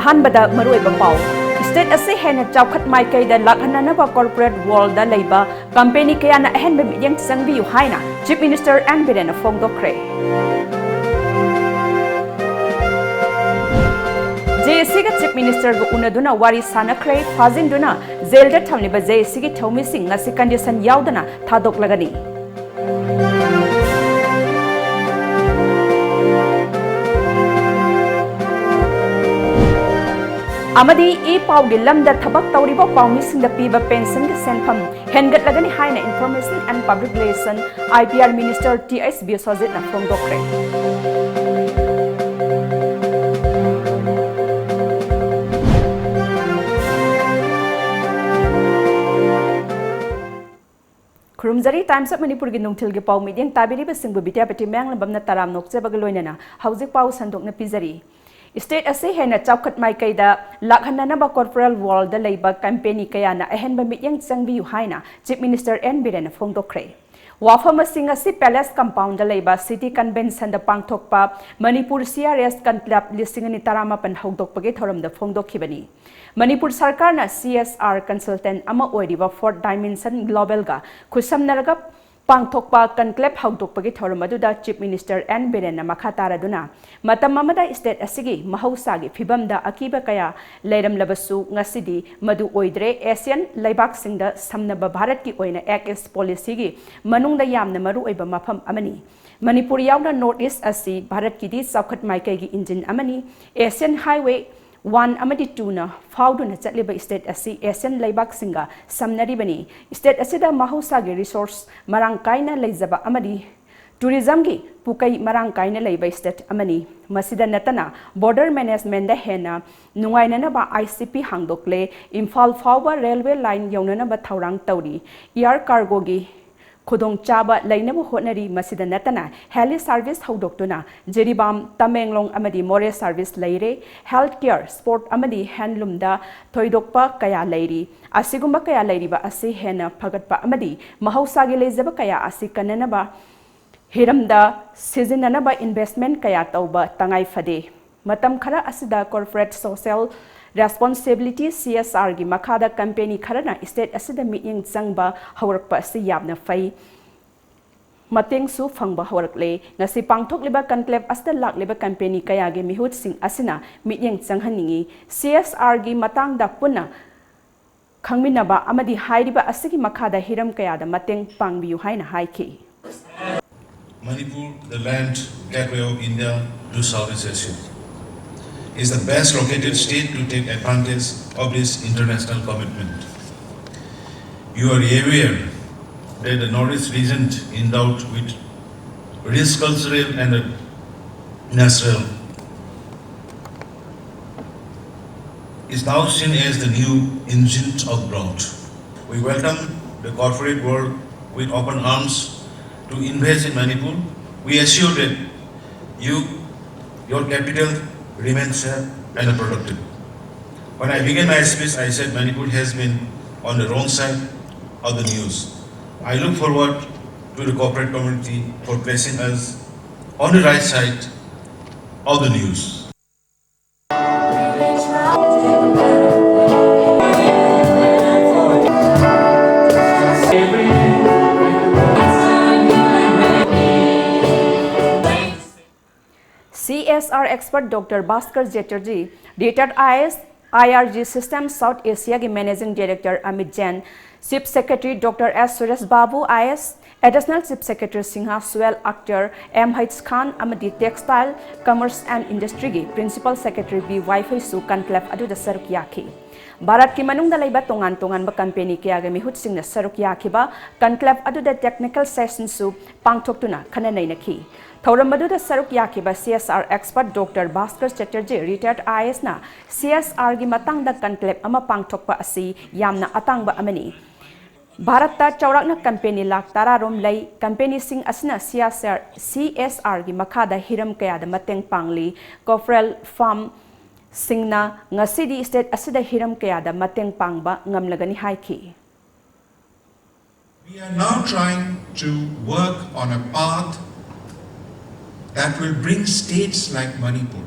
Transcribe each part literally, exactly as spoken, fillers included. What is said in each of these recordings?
ꯑꯍꯥꯟꯕꯗ ꯃꯔꯨꯑꯣꯏꯕ ꯄꯥꯎ꯫ ꯁ꯭ꯇꯦꯠ ꯑꯁꯤ ꯍꯦꯟꯅ ꯆꯥꯎꯈꯠ ꯃꯥꯏꯀꯩꯗ ꯂꯥꯛꯍꯟꯅꯅꯕ ꯀꯣꯔꯄꯣꯔꯦꯠ ꯋꯥꯔꯜꯗ ꯂꯩꯕ ꯀꯝꯄꯦꯅꯤ ꯀꯌꯥꯅ ꯑꯍꯦꯟꯕ ꯃꯤꯠꯌꯦꯡ ꯆꯪꯕꯤꯌꯨ ꯍꯥꯏꯅ ꯆꯤꯐ ꯃꯤꯅꯤꯁꯇꯔ ꯑꯦꯟ ꯕꯤꯔꯦꯟꯅ ꯐꯣꯡꯗꯣꯛꯈ꯭ꯔꯦ꯫ ꯖꯦ ꯑꯦ ꯁꯤꯒ ꯆꯤꯐ ꯃꯤꯅꯤꯁꯇꯔꯒ ꯎꯅꯗꯨꯅ ꯋꯥꯔꯤ ꯁꯥꯟꯅꯈ꯭ꯔꯦ꯫ ꯐꯥꯖꯤꯟꯗꯨꯅ ꯖꯦꯜꯗ ꯊꯝꯂꯤꯕ ꯖꯦ ꯑꯦ ꯁꯤꯒꯤ ꯊꯧꯃꯤꯁꯤꯡ ꯉꯁꯤ ꯀꯟꯗꯤꯁꯟ ꯌꯥꯎꯗꯅ ꯊꯥꯗꯣꯛꯂꯒꯅꯤ꯫ ꯑꯃꯗꯤ ꯏ ꯄꯥꯎꯒꯤ ꯂꯝꯗ ꯊꯕꯛ ꯇꯧꯔꯤꯕ ꯄꯥꯎꯃꯤꯁꯤꯡꯗ ꯄꯤꯕ ꯄꯦꯟꯁꯟꯒꯤ ꯁꯦꯟꯐꯝ ꯍꯦꯟꯒꯠꯂꯒꯅꯤ ꯍꯥꯏꯅ Information and Public Relation, I P R Minister T H ꯕꯤꯁ꯭ꯋꯖꯤꯠꯅ ꯐꯣꯡꯗꯣꯛꯈ꯭ꯔꯦ꯫ ꯈꯨꯔꯨꯝꯖꯔꯤ꯫ Times of ꯃꯅꯤꯄꯨꯔꯒꯤ ꯅꯨꯡꯊꯤꯜꯒꯤ ꯄꯥꯎ ꯃꯤꯠꯌꯦꯡ ꯇꯥꯕꯤꯔꯤꯕꯁꯤꯡꯕꯨ ꯕꯤꯗ꯭ꯌꯥꯄꯇꯤ ꯃꯌꯥꯡꯂꯝꯕꯝꯅ ꯇꯔꯥꯝꯅ ꯑꯣꯛꯆꯕꯒ ꯂꯣꯏꯅꯅ ꯍꯧꯖꯤꯛ ꯄꯥꯎ ꯁꯟꯗꯣꯛꯅ ꯄꯤꯖꯔꯤ꯫ ꯁ꯭ꯇꯦꯠ ꯑꯁꯤ ꯍꯦꯟꯅ ꯆꯥꯎꯈꯠ ꯃꯥꯏꯀꯩꯗ ꯂꯥꯛꯍꯟꯅꯅꯕ ꯀꯣꯔꯄꯣꯔꯦꯠ ꯋꯥꯔꯜꯗ ꯂꯩꯕ ꯀꯝꯄꯦꯅꯤ ꯀꯌꯥꯅ ꯑꯍꯦꯟꯕ ꯃꯤꯠꯌꯦꯡ ꯆꯪꯕꯤꯌꯨ ꯍꯥꯏꯅ ꯆꯤꯐ ꯃꯤꯅꯤꯁꯇꯔ ꯑꯦꯟ ꯕꯤꯔꯦꯟꯅ ꯐꯣꯡꯗꯣꯛꯈ꯭ꯔꯦ꯫ ꯋꯥꯐꯝ ꯑꯁꯤ ꯉꯁꯤ ꯄꯦꯂꯦꯁ ꯀꯝꯄꯥꯎꯟꯗ ꯂꯩꯕ ꯁꯤꯇꯤ ꯀꯟꯚꯦꯟꯁꯟꯗ ꯄꯥꯡꯊꯣꯛꯄ ꯃꯅꯤꯄꯨꯔ ꯁꯤ ꯑꯥꯔ ꯑꯦꯁ ꯀꯟꯀ꯭ꯂꯦꯕ ꯂꯤꯁꯤꯡ ꯑꯅꯤ ꯇꯔꯥꯃꯥꯄꯟ ꯍꯧꯗꯣꯛꯄꯒꯤ ꯊꯧꯔꯝꯗ ꯐꯣꯡꯗꯣꯛꯈꯤꯕꯅꯤ꯫ ꯃꯅꯤꯄꯨꯔ ꯁꯔꯀꯥꯔꯅ ꯁꯤ ꯑꯦꯁ ꯑꯥꯔ ꯀꯟꯁꯜꯇꯦꯟ ꯑꯃ ꯑꯣꯏꯔꯤꯕ ꯐꯣꯔꯠ ꯗꯥꯏꯃꯦꯟꯁꯟ ꯒ꯭ꯂꯣꯕꯦꯜꯒ ꯈꯨꯠꯁꯝꯅꯔꯒ ꯄꯥꯡꯊꯣꯛꯄ ꯀꯟꯀ꯭ꯂꯦꯕ ꯍꯧꯗꯣꯛꯄꯒꯤ ꯊꯧꯔꯝ ꯑꯗꯨꯗ ꯆꯤꯐ ꯃꯤꯅꯤꯁꯇꯔ ꯑꯦꯟ ꯕꯤꯔꯦꯟꯅ ꯃꯈꯥ ꯇꯥꯔꯗꯨꯅ, ꯃꯇꯝ ꯑꯃꯗ ꯁ꯭ꯇꯦꯠ ꯑꯁꯤꯒꯤ ꯃꯍꯧꯁꯥꯒꯤ ꯐꯤꯕꯝꯗ ꯑꯀꯤꯕ ꯀꯌꯥ ꯂꯩꯔꯝꯂꯕꯁꯨ, ꯉꯁꯤꯗꯤ ꯃꯗꯨ ꯑꯣꯏꯗ꯭ꯔꯦ꯫ ꯑꯦꯁꯤꯌꯥꯟ ꯂꯩꯕꯥꯛꯁꯤꯡꯗ ꯁꯝꯅꯕ ꯚꯥꯔꯠꯀꯤ ꯑꯣꯏꯅ ꯑꯦꯛ ꯏꯁ ꯄꯣꯂꯤꯁꯤꯒꯤ ꯃꯅꯨꯡꯗ ꯌꯥꯝꯅ ꯃꯔꯨꯑꯣꯏꯕ ꯃꯐꯝ ꯑꯃꯅꯤ꯫ ꯃꯅꯤꯄꯨꯔ ꯌꯥꯎꯅ ꯅꯣꯔꯠ ꯏꯁ ꯑꯁꯤ ꯚꯥꯔꯠꯀꯤꯗꯤ ꯆꯥꯎꯈꯠ ꯃꯥꯏꯀꯩꯒꯤ ꯏꯟꯖꯤꯟ ꯑꯃꯅꯤ꯫ ꯑꯦꯁꯤꯌꯥꯟ ꯍꯥꯏꯋꯦ ꯋꯥꯟ ꯑꯃꯗꯤ ꯇꯨꯅ ꯐꯥꯎꯗꯨꯅ ꯆꯠꯂꯤꯕ ꯁ꯭ꯇꯦꯠ ꯑꯁꯤ ꯑꯦꯁꯤꯌꯥꯟ ꯂꯩꯕꯥꯛꯁꯤꯡꯒ ꯁꯝꯅꯔꯤꯕꯅꯤ꯫ ꯁ꯭ꯇꯦꯠ ꯑꯁꯤꯗ ꯃꯍꯧꯁꯥꯒꯤ ꯔꯤꯁꯣꯔꯁ ꯃꯔꯥꯡ ꯀꯥꯏꯅ ꯂꯩꯖꯕ ꯑꯃꯗꯤ ꯇꯨꯔꯤꯖꯝꯒꯤ ꯄꯨꯀꯩ ꯃꯔꯥꯡ ꯀꯥꯏꯅ ꯂꯩꯕ ꯁ꯭ꯇꯦꯠ ꯑꯃꯅꯤ꯫ ꯃꯁꯤꯗ ꯅꯠꯇꯅ, ꯕꯣꯔꯗꯔ ꯃꯦꯅꯦꯖꯃꯦꯟꯗ ꯍꯦꯟꯅ ꯅꯨꯡꯉꯥꯏꯅꯅꯕ ꯑꯥꯏ ꯁꯤ ꯄꯤ ꯍꯥꯡꯗꯣꯛꯂꯦ꯫ ꯏꯝꯐꯥꯜ ꯐꯥꯎꯕ ꯔꯦꯜꯋꯦ ꯂꯥꯏꯟ ꯌꯧꯅꯅꯕ ꯊꯧꯔꯥꯡ ꯇꯧꯔꯤ꯫ ꯑꯦꯌꯥꯔ ꯀꯥꯔꯒꯣꯒꯤ ꯈꯨꯗꯣꯡꯆꯥꯕ ꯂꯩꯅꯕ ꯍꯣꯠꯅꯔꯤ꯫ ꯃꯁꯤꯗ ꯅꯠꯇꯅ, ꯍꯦꯂꯤ ꯁꯥꯔꯚꯤꯁ ꯍꯧꯗꯣꯛꯇꯨꯅ ꯖꯤꯔꯤꯕꯥꯝ, ꯇꯃꯦꯡꯂꯣꯡ ꯑꯃꯗꯤ ꯃꯣꯔꯦ ꯁꯥꯔꯚꯤꯁ ꯂꯩꯔꯦ꯫ ꯍꯦꯜꯊ ꯀꯦꯌꯔ, ꯁ꯭ꯄꯣꯔꯠ ꯑꯃꯗꯤ ꯍꯦꯟꯂꯨꯝꯗ ꯊꯣꯏꯗꯣꯛꯄ ꯀꯌꯥ ꯂꯩꯔꯤ꯫ ꯑꯁꯤꯒꯨꯝꯕ ꯀꯌꯥ ꯂꯩꯔꯤꯕ ꯑꯁꯤ ꯍꯦꯟꯅ ꯐꯒꯠꯄ ꯑꯃꯗꯤ ꯃꯍꯧꯁꯥꯒꯤ ꯂꯩꯖꯕ ꯀꯌꯥ ꯑꯁꯤ ꯀꯟꯅꯅꯕ ꯍꯤꯔꯝꯗ ꯁꯤꯖꯤꯟꯅꯅꯕ ꯏꯟꯚꯦꯁ꯭ꯇꯃꯦꯟꯠ ꯀꯌꯥ ꯇꯧꯕ ꯇꯉꯥꯏ ꯐꯗꯦ꯫ ꯃꯇꯝ ꯈꯔ ꯑꯁꯤꯗ corporate social responsibility, C S R ꯒꯤ ꯃꯈꯥꯗ company ꯈꯔꯅ state ꯑꯁꯤꯗ ꯃꯤꯠꯌꯦꯡ ꯆꯪꯕ ꯍꯧꯔꯛꯄ ꯑꯁꯤ ꯌꯥꯝꯅ ꯐꯩ꯫ ꯃꯇꯦꯡꯁꯨ ꯐꯪꯕ ꯍꯧꯔꯛꯂꯦ꯫ ꯉꯁꯤ ꯄꯥꯡꯊꯣꯛꯂꯤꯕ conclave ꯑꯁꯤꯗ ꯂꯥꯛꯂꯤꯕ company ꯀꯌꯥꯒꯤ ꯃꯤꯍꯨꯠꯁꯤꯡ ꯑꯁꯤꯅ ꯃꯤꯠꯌꯦꯡ ꯆꯪꯍꯟꯅꯤꯡꯏ꯫ C S R ꯒꯤ ꯃꯇꯥꯡꯗ ꯄꯨꯟꯅ ꯈꯪꯃꯤꯟꯅꯕ ꯑꯃꯗꯤ ꯍꯥꯏꯔꯤꯕ ꯑꯁꯤꯒꯤ ꯃꯈꯥꯗ ꯍꯤꯔꯝ ꯀꯌꯥꯗ ꯃꯇꯦꯡ ꯄꯥꯡꯕꯤꯌꯨ ꯍꯥꯏꯅ ꯍꯥꯏꯈꯤ꯫ Manipur, the land gateway of India to Southeast Asia, is the best located state to take advantage of this international commitment. You are aware that the Northeast region, endowed with rich cultural and natural, is now seen as the new engine of growth. We welcome the corporate world with open arms to invest in Manipur. We assure that you, your capital remains safe and productive. When I began my speech, I said Manipur has been on the wrong side of the news. I look forward to the corporate community for placing us on the right side of the news. C S R expert Doctor Bhaskar Chatterjee, retired I A S, I R G System South Asia ꯒꯤ Managing Director Amit Jain, Chief Secretary Doctor S Suresh Babu I A S, Additional Chief Secretary Singh Suhel Akhtar, M H Khan ꯑꯃꯗꯤ Textile, Commerce and Industry ꯒꯤ Principal Secretary B ꯋꯥꯏꯐꯩꯁꯨ conclave ꯑꯗꯨꯗ ꯁꯔꯨꯛ ꯌꯥꯈꯤ꯫ ꯚꯥꯔꯠꯀꯤ ꯃꯅꯨꯡꯗ ꯂꯩꯕ ꯇꯣꯉꯥꯟ ꯇꯣꯉꯥꯟꯕ company ꯀꯌꯥꯒꯤ ꯃꯤꯍꯨꯠꯁꯤꯡꯅ ꯁꯔꯨꯛ ꯌꯥꯈꯤꯕ conclave ꯑꯗꯨꯗ technical session ꯁꯨ ꯄꯥꯡꯊꯣꯛꯇꯨꯅ ꯈꯟꯅ ꯅꯩꯅꯈꯤ꯫ ꯊꯧꯔꯝ ꯑꯗꯨꯗ ꯁꯔꯨꯛ ꯌꯥꯈꯤꯕ C S R expert Doctor Bhaskar Chatterjee, retired I A S ꯅ C S R ꯒꯤ ꯃꯇꯥꯡꯗ conclave ꯑꯃ ꯄꯥꯡꯊꯣꯛꯄ ꯑꯁꯤ ꯌꯥꯝꯅ ꯑꯇꯥꯡꯕ ꯑꯃꯅꯤ꯫ ꯚꯥꯔꯠꯇ ꯆꯥꯎꯔꯥꯛꯅ company ꯂꯥꯈ ꯇꯔꯥ ꯔꯣꯝ ꯂꯩ꯫ Company ꯁꯤꯡ ꯑꯁꯤꯅ C S R, C S R ꯒꯤ ꯃꯈꯥꯗ ꯍꯤꯔꯝ ꯀꯌꯥꯗ ꯃꯇꯦꯡ ꯄꯥꯡꯂꯤ꯫ Corporate firm ꯁꯤꯡꯅ ꯉꯁꯤꯗꯤ state ꯑꯁꯤꯗ ꯍꯤꯔꯝ ꯀꯌꯥꯗ ꯃꯇꯦꯡ ꯄꯥꯡꯕ ꯉꯝꯂꯒꯅꯤ ꯍꯥꯏꯈꯤ꯫ We are now trying to work on a path that will bring states like Manipur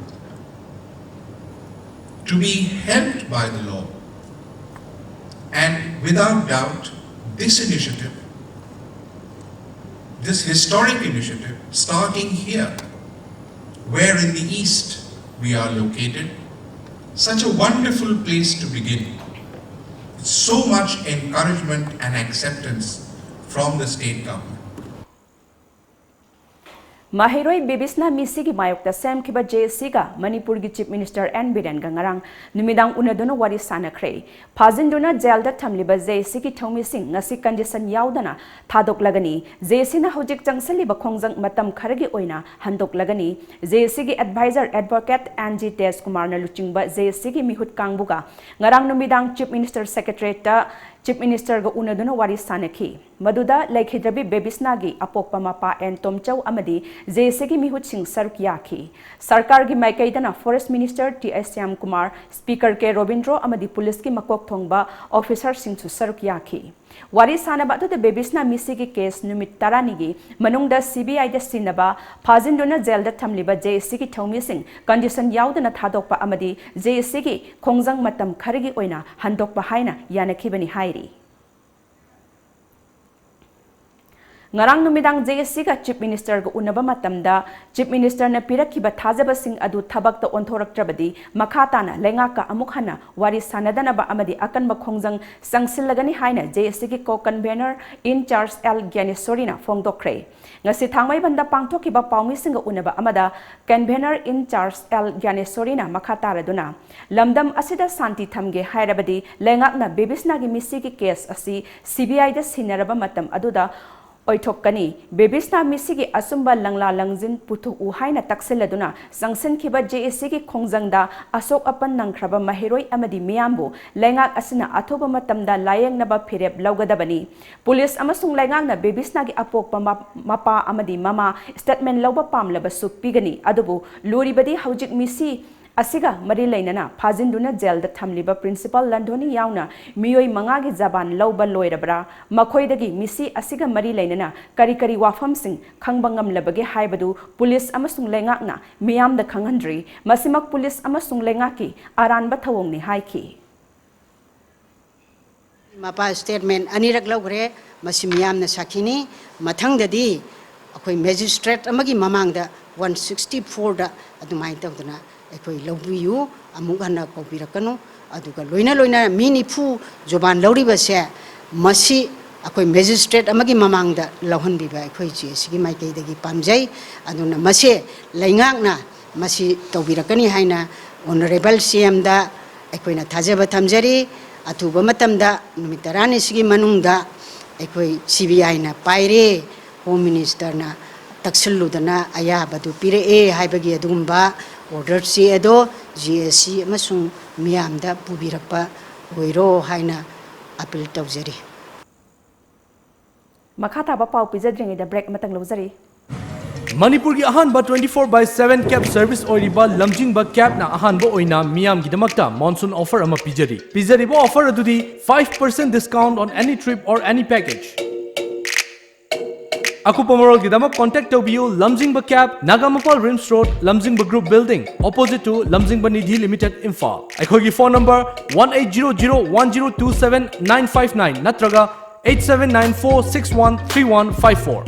to be helped by the law. And without doubt, this initiative, this historic initiative, starting here, where in the East we are located, such a wonderful place to begin. So much encouragement and acceptance from the state government. ꯃꯍꯩꯔꯣꯏ ꯕꯦꯕꯤꯁꯅꯥ ꯃꯤꯁꯤꯒꯤ ꯃꯥꯌꯣꯛꯇ ꯁꯦꯝꯈꯤꯕ J ꯑꯦ ꯁꯤꯒ ꯃꯅꯤꯄꯨꯔꯒꯤ chief minister and ꯕꯤꯔꯦꯟꯒ ꯉꯔꯥꯡ ꯅꯨꯃꯤꯗꯥꯡ ꯎꯅꯗꯨꯅ ꯋꯥꯔꯤ ꯁꯥꯅꯈ꯭ꯔꯦ꯫ ꯐꯥꯖꯤꯟꯗꯨꯅ ꯖꯦꯜꯗ ꯊꯝꯂꯤꯕ J ꯑꯦ ꯁꯤꯒꯤ ꯊꯧꯃꯤꯁꯤꯡ ꯉꯁꯤ ꯀꯟꯗꯤꯁꯟ ꯌꯥꯎꯗꯅ ꯊꯥꯗꯣꯛꯂꯒꯅꯤ꯫ ꯖꯦ ꯑꯦ ꯁꯤꯅ ꯍꯧꯖꯤꯛ ꯆꯪꯁꯤꯜꯂꯤꯕ ꯈꯣꯡꯖꯪ ꯃꯇꯝ ꯈꯔꯒꯤ ꯑꯣꯏꯅ ꯍꯟꯗꯣꯛꯂꯒꯅꯤ꯫ ꯖꯦ ꯑꯦ ꯁꯤꯒꯤ ꯑꯦꯗꯚꯥꯏꯖꯔ ꯑꯦꯗꯚꯣꯀꯦꯠ ꯑꯦꯟ ꯖꯤ ꯇꯦꯖꯀꯨꯃꯥꯔꯅ ꯂꯨꯆꯤꯡꯕ ꯖꯦ ꯑꯦ ꯁꯤꯒꯤ ꯃꯤꯍꯨꯠ ꯀꯥꯡꯕꯨꯒ ꯉꯔꯥꯡ ꯅꯨꯃꯤꯗꯥꯡ ꯆꯤꯐ ꯃꯤꯅꯤꯁꯇꯔ ꯁꯦꯀ꯭ꯔꯦꯇꯔꯤꯌꯦꯠꯇ ꯆꯤꯐ ꯃꯤꯅꯤꯁꯇꯔꯒ ꯎꯅꯗꯨꯅ ꯋꯥꯔꯤ ꯁꯥꯅꯈꯤ꯫ ꯃꯗꯨꯗ ꯂꯩꯈꯤꯗ꯭ꯔꯕꯤ ꯕꯦꯕꯤꯁꯅꯥꯒꯤ ꯑꯄꯣꯛꯄ ꯃꯄꯥ ꯑꯦꯟ ꯇꯣꯝꯆꯧ ꯑꯃꯗꯤ ꯖꯦ ꯑꯦ ꯁꯤꯒꯤ ꯃꯤꯍꯨꯠꯁꯤꯡ ꯁꯔꯨꯛ ꯌꯥꯈꯤ꯫ ꯁꯔꯀꯥꯔꯒꯤ ꯃꯥꯏꯀꯩꯗꯅ ꯐꯣꯔꯦꯁ ꯃꯤꯅꯤꯁꯇꯔ ꯇꯤ ꯑꯦꯁ ꯁ꯭ꯌꯥꯝꯀꯨꯃꯥꯔ, ꯁ꯭ꯄꯤꯀꯔ ꯀꯦ ꯔꯣꯕꯤꯟꯗ꯭ꯔꯣ ꯑꯃꯗꯤ ꯄꯨꯂꯤꯁꯀꯤ ꯃꯀꯣꯛ ꯊꯣꯡꯕ ꯑꯣꯐꯤꯁꯔꯁꯤꯡꯁꯨ ꯁꯔꯨꯛ ꯌꯥꯈꯤ꯫ ꯋꯥꯔꯤ ꯁꯥꯅꯕ ꯑꯗꯨꯗ ꯕꯦꯕꯤꯁꯅꯥ ꯃꯤꯁꯤꯒꯤ ꯀꯦꯁ ꯅꯨꯃꯤꯠ ꯇꯔꯥꯅꯤꯒꯤ ꯃꯅꯨꯡꯗ ꯁꯤ ꯕꯤ ꯑꯥꯏꯗ ꯁꯤꯟꯅꯕ, ꯐꯥꯖꯤꯟꯗꯨꯅ ꯖꯦꯜꯗ ꯊꯝꯂꯤꯕ ꯖꯦ ꯑꯦ ꯁꯤꯒꯤ ꯊꯧꯃꯤꯁꯤꯡ ꯀꯟꯗꯤꯁꯟ ꯌꯥꯎꯗꯅ ꯊꯥꯗꯣꯛꯄ ꯑꯃꯗꯤ ꯖꯦ ꯑꯦ ꯁꯤꯒꯤ ꯈꯣꯡꯖꯪ ꯃꯇꯝ ꯈꯔꯒꯤ ꯑꯣꯏꯅ ꯍꯟꯗꯣꯛꯄ ꯍꯥꯏꯅ ꯌꯥꯅꯈꯤꯕꯅꯤ ꯍꯥꯏꯔꯤ꯫ ꯉꯔꯥꯡ ꯅꯨꯃꯤꯗꯥꯡ ꯖꯦ ꯑꯦ ꯁꯤꯒ ꯆꯤꯐ ꯃꯤꯅꯤꯁꯇꯔꯒ ꯎꯅꯕ ꯃꯇꯝꯗ ꯆꯤꯐ ꯃꯤꯅꯤꯁꯇꯔꯅ ꯄꯤꯔꯛꯈꯤꯕ ꯊꯥꯖꯕꯁꯤꯡ ꯑꯗꯨ ꯊꯕꯛꯇ ꯑꯣꯟꯊꯣꯔꯛꯇ꯭ꯔꯕꯗꯤ ꯃꯈꯥ ꯇꯥꯅ ꯂꯩꯉꯥꯛꯀ ꯑꯃꯨꯛ ꯍꯟꯅ ꯋꯥꯔꯤ ꯁꯥꯅꯗꯅꯕ ꯑꯃꯗꯤ ꯑꯀꯟꯕ ꯈꯣꯡꯖꯪ ꯆꯪꯁꯤꯜꯂꯒꯅꯤ ꯍꯥꯏꯅ ꯖꯦ ꯑꯦ ꯁꯤꯒꯤ ꯀꯣ ꯀꯟꯚꯦꯅꯔ ꯏꯟ ꯆꯥꯔꯖ ꯑꯦꯜ ꯒ꯭ꯌꯥꯅꯦꯁꯣꯔꯤꯅ ꯐꯣꯡꯗꯣꯛꯈ꯭ꯔꯦ꯫ ꯉꯁꯤ ꯊꯥꯡꯃꯩꯕꯟꯗ ꯄꯥꯡꯊꯣꯛꯈꯤꯕ ꯄꯥꯎꯃꯤꯁꯤꯡꯒ ꯎꯅꯕ ꯑꯃꯗ ꯀꯟꯚꯦꯅꯔ ꯏꯟ ꯆꯥꯔꯖ ꯑꯦꯜ ꯒ꯭ꯌꯥꯅꯦꯁꯣꯔꯤꯅ ꯃꯈꯥ ꯇꯥꯔꯗꯨꯅ, ꯂꯝꯗꯝ ꯑꯁꯤꯗ ꯁꯥꯟꯇꯤ ꯊꯝꯒꯦ ꯍꯥꯏꯔꯕꯗꯤ ꯂꯩꯉꯥꯛꯅ ꯕꯦꯕꯤꯁꯅꯥꯒꯤ ꯃꯤꯁꯤꯒꯤ ꯀꯦꯁ ꯑꯁꯤ ꯁꯤ ꯕꯤ ꯑꯥꯏꯗ ꯁꯤꯟꯅꯔꯕ ꯃꯇꯝ ꯑꯗꯨꯗ ꯑꯣꯏꯊꯣꯛꯀꯅꯤ꯫ ꯕꯦꯕꯤꯁꯅꯥ ꯃꯤꯁꯤꯒꯤ ꯑꯆꯨꯝꯕ ꯂꯪꯂꯥ ꯂꯪꯖꯤꯟ ꯄꯨꯊꯣꯛꯎ ꯍꯥꯏꯅ ꯇꯛꯁꯤꯜꯂꯗꯨꯅ ꯆꯪꯁꯤꯟꯈꯤꯕ ꯖꯦ ꯑꯦ ꯁꯤꯒꯤ ꯈꯣꯡꯖꯪꯗ ꯑꯁꯣꯛ ꯑꯄꯟ ꯅꯪꯈ꯭ꯔꯕ ꯃꯍꯩꯔꯣꯏ ꯑꯃꯗꯤ ꯃꯤꯌꯥꯝꯕꯨ ꯂꯩꯉꯥꯛ ꯑꯁꯤꯅ ꯑꯊꯨꯕ ꯃꯇꯝꯗ ꯂꯥꯌꯦꯡꯅꯕ ꯐꯤꯔꯦꯞ ꯂꯧꯒꯗꯕꯅꯤ꯫ ꯄꯨꯂꯤꯁ ꯑꯃꯁꯨꯡ ꯂꯩꯉꯥꯛꯅ ꯕꯦꯕꯤꯁꯅꯥꯒꯤ ꯑꯄꯣꯛꯄ ꯃ-, ꯃꯄꯥ ꯑꯃꯗꯤ ꯃꯃꯥ ꯁ꯭ꯇꯦꯠꯃꯦꯟ ꯂꯧꯕ ꯄꯥꯝꯂꯕꯁꯨ ꯄꯤꯒꯅꯤ, ꯑꯗꯨꯕꯨ ꯂꯨꯔꯤꯕꯗꯤ ꯍꯧꯖꯤꯛ ꯃꯤꯁꯤ ꯑꯁꯤꯒ ꯃꯔꯤ ꯂꯩꯅꯅ ꯐꯥꯖꯤꯟꯗꯨꯅ ꯖꯦꯜꯗ ꯊꯝꯂꯤꯕ ꯄ꯭ꯔꯤꯟꯁꯤꯄꯥꯜ ꯂꯟꯊꯣꯅꯤ ꯌꯥꯎꯅ ꯃꯤꯑꯣꯏ ꯃꯉꯥꯒꯤ ꯖꯕꯥꯟ ꯂꯧꯕ ꯂꯣꯏꯔꯕ꯭ꯔꯥ? ꯃꯈꯣꯏꯗꯒꯤ ꯃꯤꯁꯤ ꯑꯁꯤꯒ ꯃꯔꯤ ꯂꯩꯅꯅ ꯀꯔꯤ ꯀꯔꯤ ꯋꯥꯐꯝꯁꯤꯡ ꯈꯪꯕ ꯉꯝꯂꯕꯒꯦ ꯍꯥꯏꯕꯗꯨ ꯄꯨꯂꯤꯁ ꯑꯃꯁꯨꯡ ꯂꯩꯉꯥꯛꯅ ꯃꯤꯌꯥꯝꯗ ꯈꯪꯍꯟꯗ꯭ꯔꯤ꯫ ꯃꯁꯤꯃꯛ ꯄꯨꯂꯤꯁ ꯑꯃꯁꯨꯡ ꯂꯩꯉꯥꯛꯀꯤ ꯑꯔꯥꯟꯕ ꯊꯧꯑꯣꯡꯅꯤ ꯍꯥꯏꯈꯤ꯫ ꯃꯄꯥ ꯁ꯭ꯇꯦꯠꯃꯦꯟ ꯑꯅꯤꯔꯛ ꯂꯧꯈ꯭ꯔꯦ꯫ ꯃꯁꯤ ꯃꯤꯌꯥꯝꯅ ꯁꯥꯈꯤꯅꯤ꯫ ꯃꯊꯪꯗꯗꯤ ꯑꯩꯈꯣꯏ ꯃꯦꯖꯤꯁꯇ꯭ꯔꯦꯠ ꯑꯃꯒꯤ ꯃꯃꯥꯡꯗ ꯋꯥꯟ ꯁꯤꯛꯁꯇꯤ ꯐꯣꯔꯗ ꯑꯗꯨꯃꯥꯏꯅ ꯇꯧꯗꯅ ꯑꯩꯈꯣꯏ ꯂꯧꯕꯤꯌꯨ꯫ ꯑꯃꯨꯛ ꯍꯟꯅ ꯀꯧꯕꯤꯔꯛꯀꯅꯨ꯫ ꯑꯗꯨꯒ ꯂꯣꯏꯅ ꯂꯣꯏꯅ ꯃꯤ ꯅꯤꯐꯨ ꯖꯨꯕꯥꯟ ꯂꯧꯔꯤꯕꯁꯦ, ꯃꯁꯤ ꯑꯩꯈꯣꯏ ꯃꯦꯖꯤꯁꯇ꯭ꯔꯦꯠ ꯑꯃꯒꯤ ꯃꯃꯥꯡꯗ ꯂꯧꯍꯟꯕꯤꯕ ꯑꯩꯈꯣꯏ ꯖꯦ ꯑꯦ ꯁꯤꯒꯤ ꯃꯥꯏꯀꯩꯗꯒꯤ ꯄꯥꯝꯖꯩ꯫ ꯑꯗꯨꯅ ꯃꯁꯦ ꯂꯩꯉꯥꯛꯅ ꯃꯁꯤ ꯇꯧꯕꯤꯔꯛꯀꯅꯤ ꯍꯥꯏꯅ ꯑꯣꯅꯔꯦꯕꯜ ꯁꯤ ꯑꯦꯝꯗ ꯑꯩꯈꯣꯏꯅ ꯊꯥꯖꯕ ꯊꯝꯖꯔꯤ꯫ ꯑꯊꯨꯕ ꯃꯇꯝꯗ, ꯅꯨꯃꯤꯠ ꯇꯔꯥꯅꯤꯁꯤꯒꯤ ꯃꯅꯨꯡꯗ ꯑꯩꯈꯣꯏ ꯁꯤ ꯕꯤ ꯑꯥꯏꯅ ꯄꯥꯏꯔꯦ, ꯍꯣꯝ ꯃꯤꯅꯤꯁꯇꯔꯅ ꯇꯛꯁꯤꯜꯂꯨꯗꯅ ꯑꯌꯥꯕꯗꯨ ꯄꯤꯔꯛꯑꯦ ꯍꯥꯏꯕꯒꯤ ꯑꯗꯨꯒꯨꯝꯕ ꯑꯣꯔꯗꯔ ꯆꯦ ꯑꯗꯣ ꯖꯦ ꯑꯦ ꯁꯤ ꯑꯃꯁꯨꯡ ꯃꯤꯌꯥꯝꯗ ꯄꯨꯕꯤꯔꯛꯄ ꯑꯣꯏꯔꯣ ꯍꯥꯏꯅ ꯑꯄꯤꯜ ꯇꯧꯖꯔꯤ꯫ ꯃꯈꯥ ꯇꯥꯕ ꯄꯥꯎ ꯄꯤꯖꯗ꯭ꯔꯤꯉꯩꯗ ꯕ꯭ꯔꯦꯛ ꯑꯃꯇꯪ ꯂꯧꯖꯔꯤ꯫ ꯃꯅꯤꯄꯨꯔꯒꯤ ꯑꯍꯥꯟꯕ twenty four by seven cab service ꯑꯣꯏꯔꯤꯕ ꯂꯝꯖꯤꯡꯕ cabꯅ ꯑꯍꯥꯟꯕ ꯑꯣꯏꯅ ꯃꯤꯌꯥꯝꯒꯤꯗꯃꯛꯇ monsoon offer ꯑꯃ ꯄꯤꯖꯔꯤ꯫ ꯄꯤꯖꯔꯤꯕ offer ꯑꯗꯨꯗꯤ five percent discount on any trip or any package꯫ ꯑꯀꯨꯞꯄ ꯃꯔꯣꯜꯒꯤꯗꯃꯛ contact ꯇꯧꯕꯤꯌꯨ ꯂꯝꯖꯤꯡꯕ cab, ꯅꯥꯒꯥꯃꯄꯥꯜ ꯔꯤꯝꯁ ꯔꯣꯗ, ꯂꯝꯖꯤꯡꯕ group building, opposite to ꯂꯝꯖꯤꯡꯕ ꯅꯤꯙꯤ ꯂꯤꯃꯤꯇꯦꯗ, ꯏꯝꯐꯥꯜ꯫ ꯑꯩꯈꯣꯏꯒꯤ phone number one eight zero zero one zero two seven nine five nine ꯅꯠꯇ꯭ꯔꯒ eight seven nine four six one three one five four꯫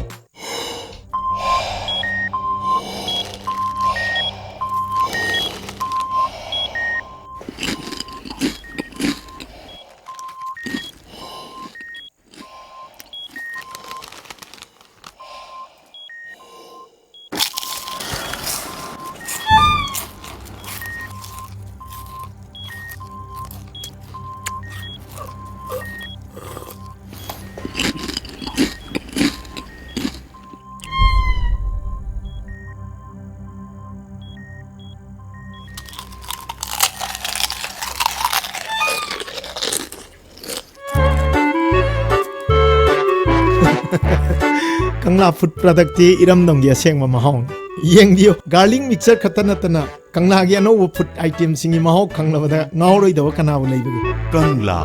ꯀꯪꯂꯥ food ꯄ꯭ꯔꯗꯛꯇꯤ ꯏꯔꯝꯗꯝꯒꯤ ꯑꯁꯦꯡꯕ ꯃꯍꯥꯎꯅꯤ꯫ ꯌꯦꯡꯕꯤꯌꯨ, garlic mixture ꯈꯛꯇ ꯅꯠꯇꯅ ꯀꯪꯂꯥꯒꯤ ꯑꯅꯧꯕ food ꯑꯥꯏꯇꯦꯝꯁꯤꯡꯒꯤ ꯃꯍꯥꯎ ꯈꯪꯂꯕꯗ ꯉꯥꯎꯔꯣꯏꯗꯕ ꯀꯅꯥꯕꯨ ꯂꯩꯕꯒꯦ? ꯀꯪꯂꯥ꯫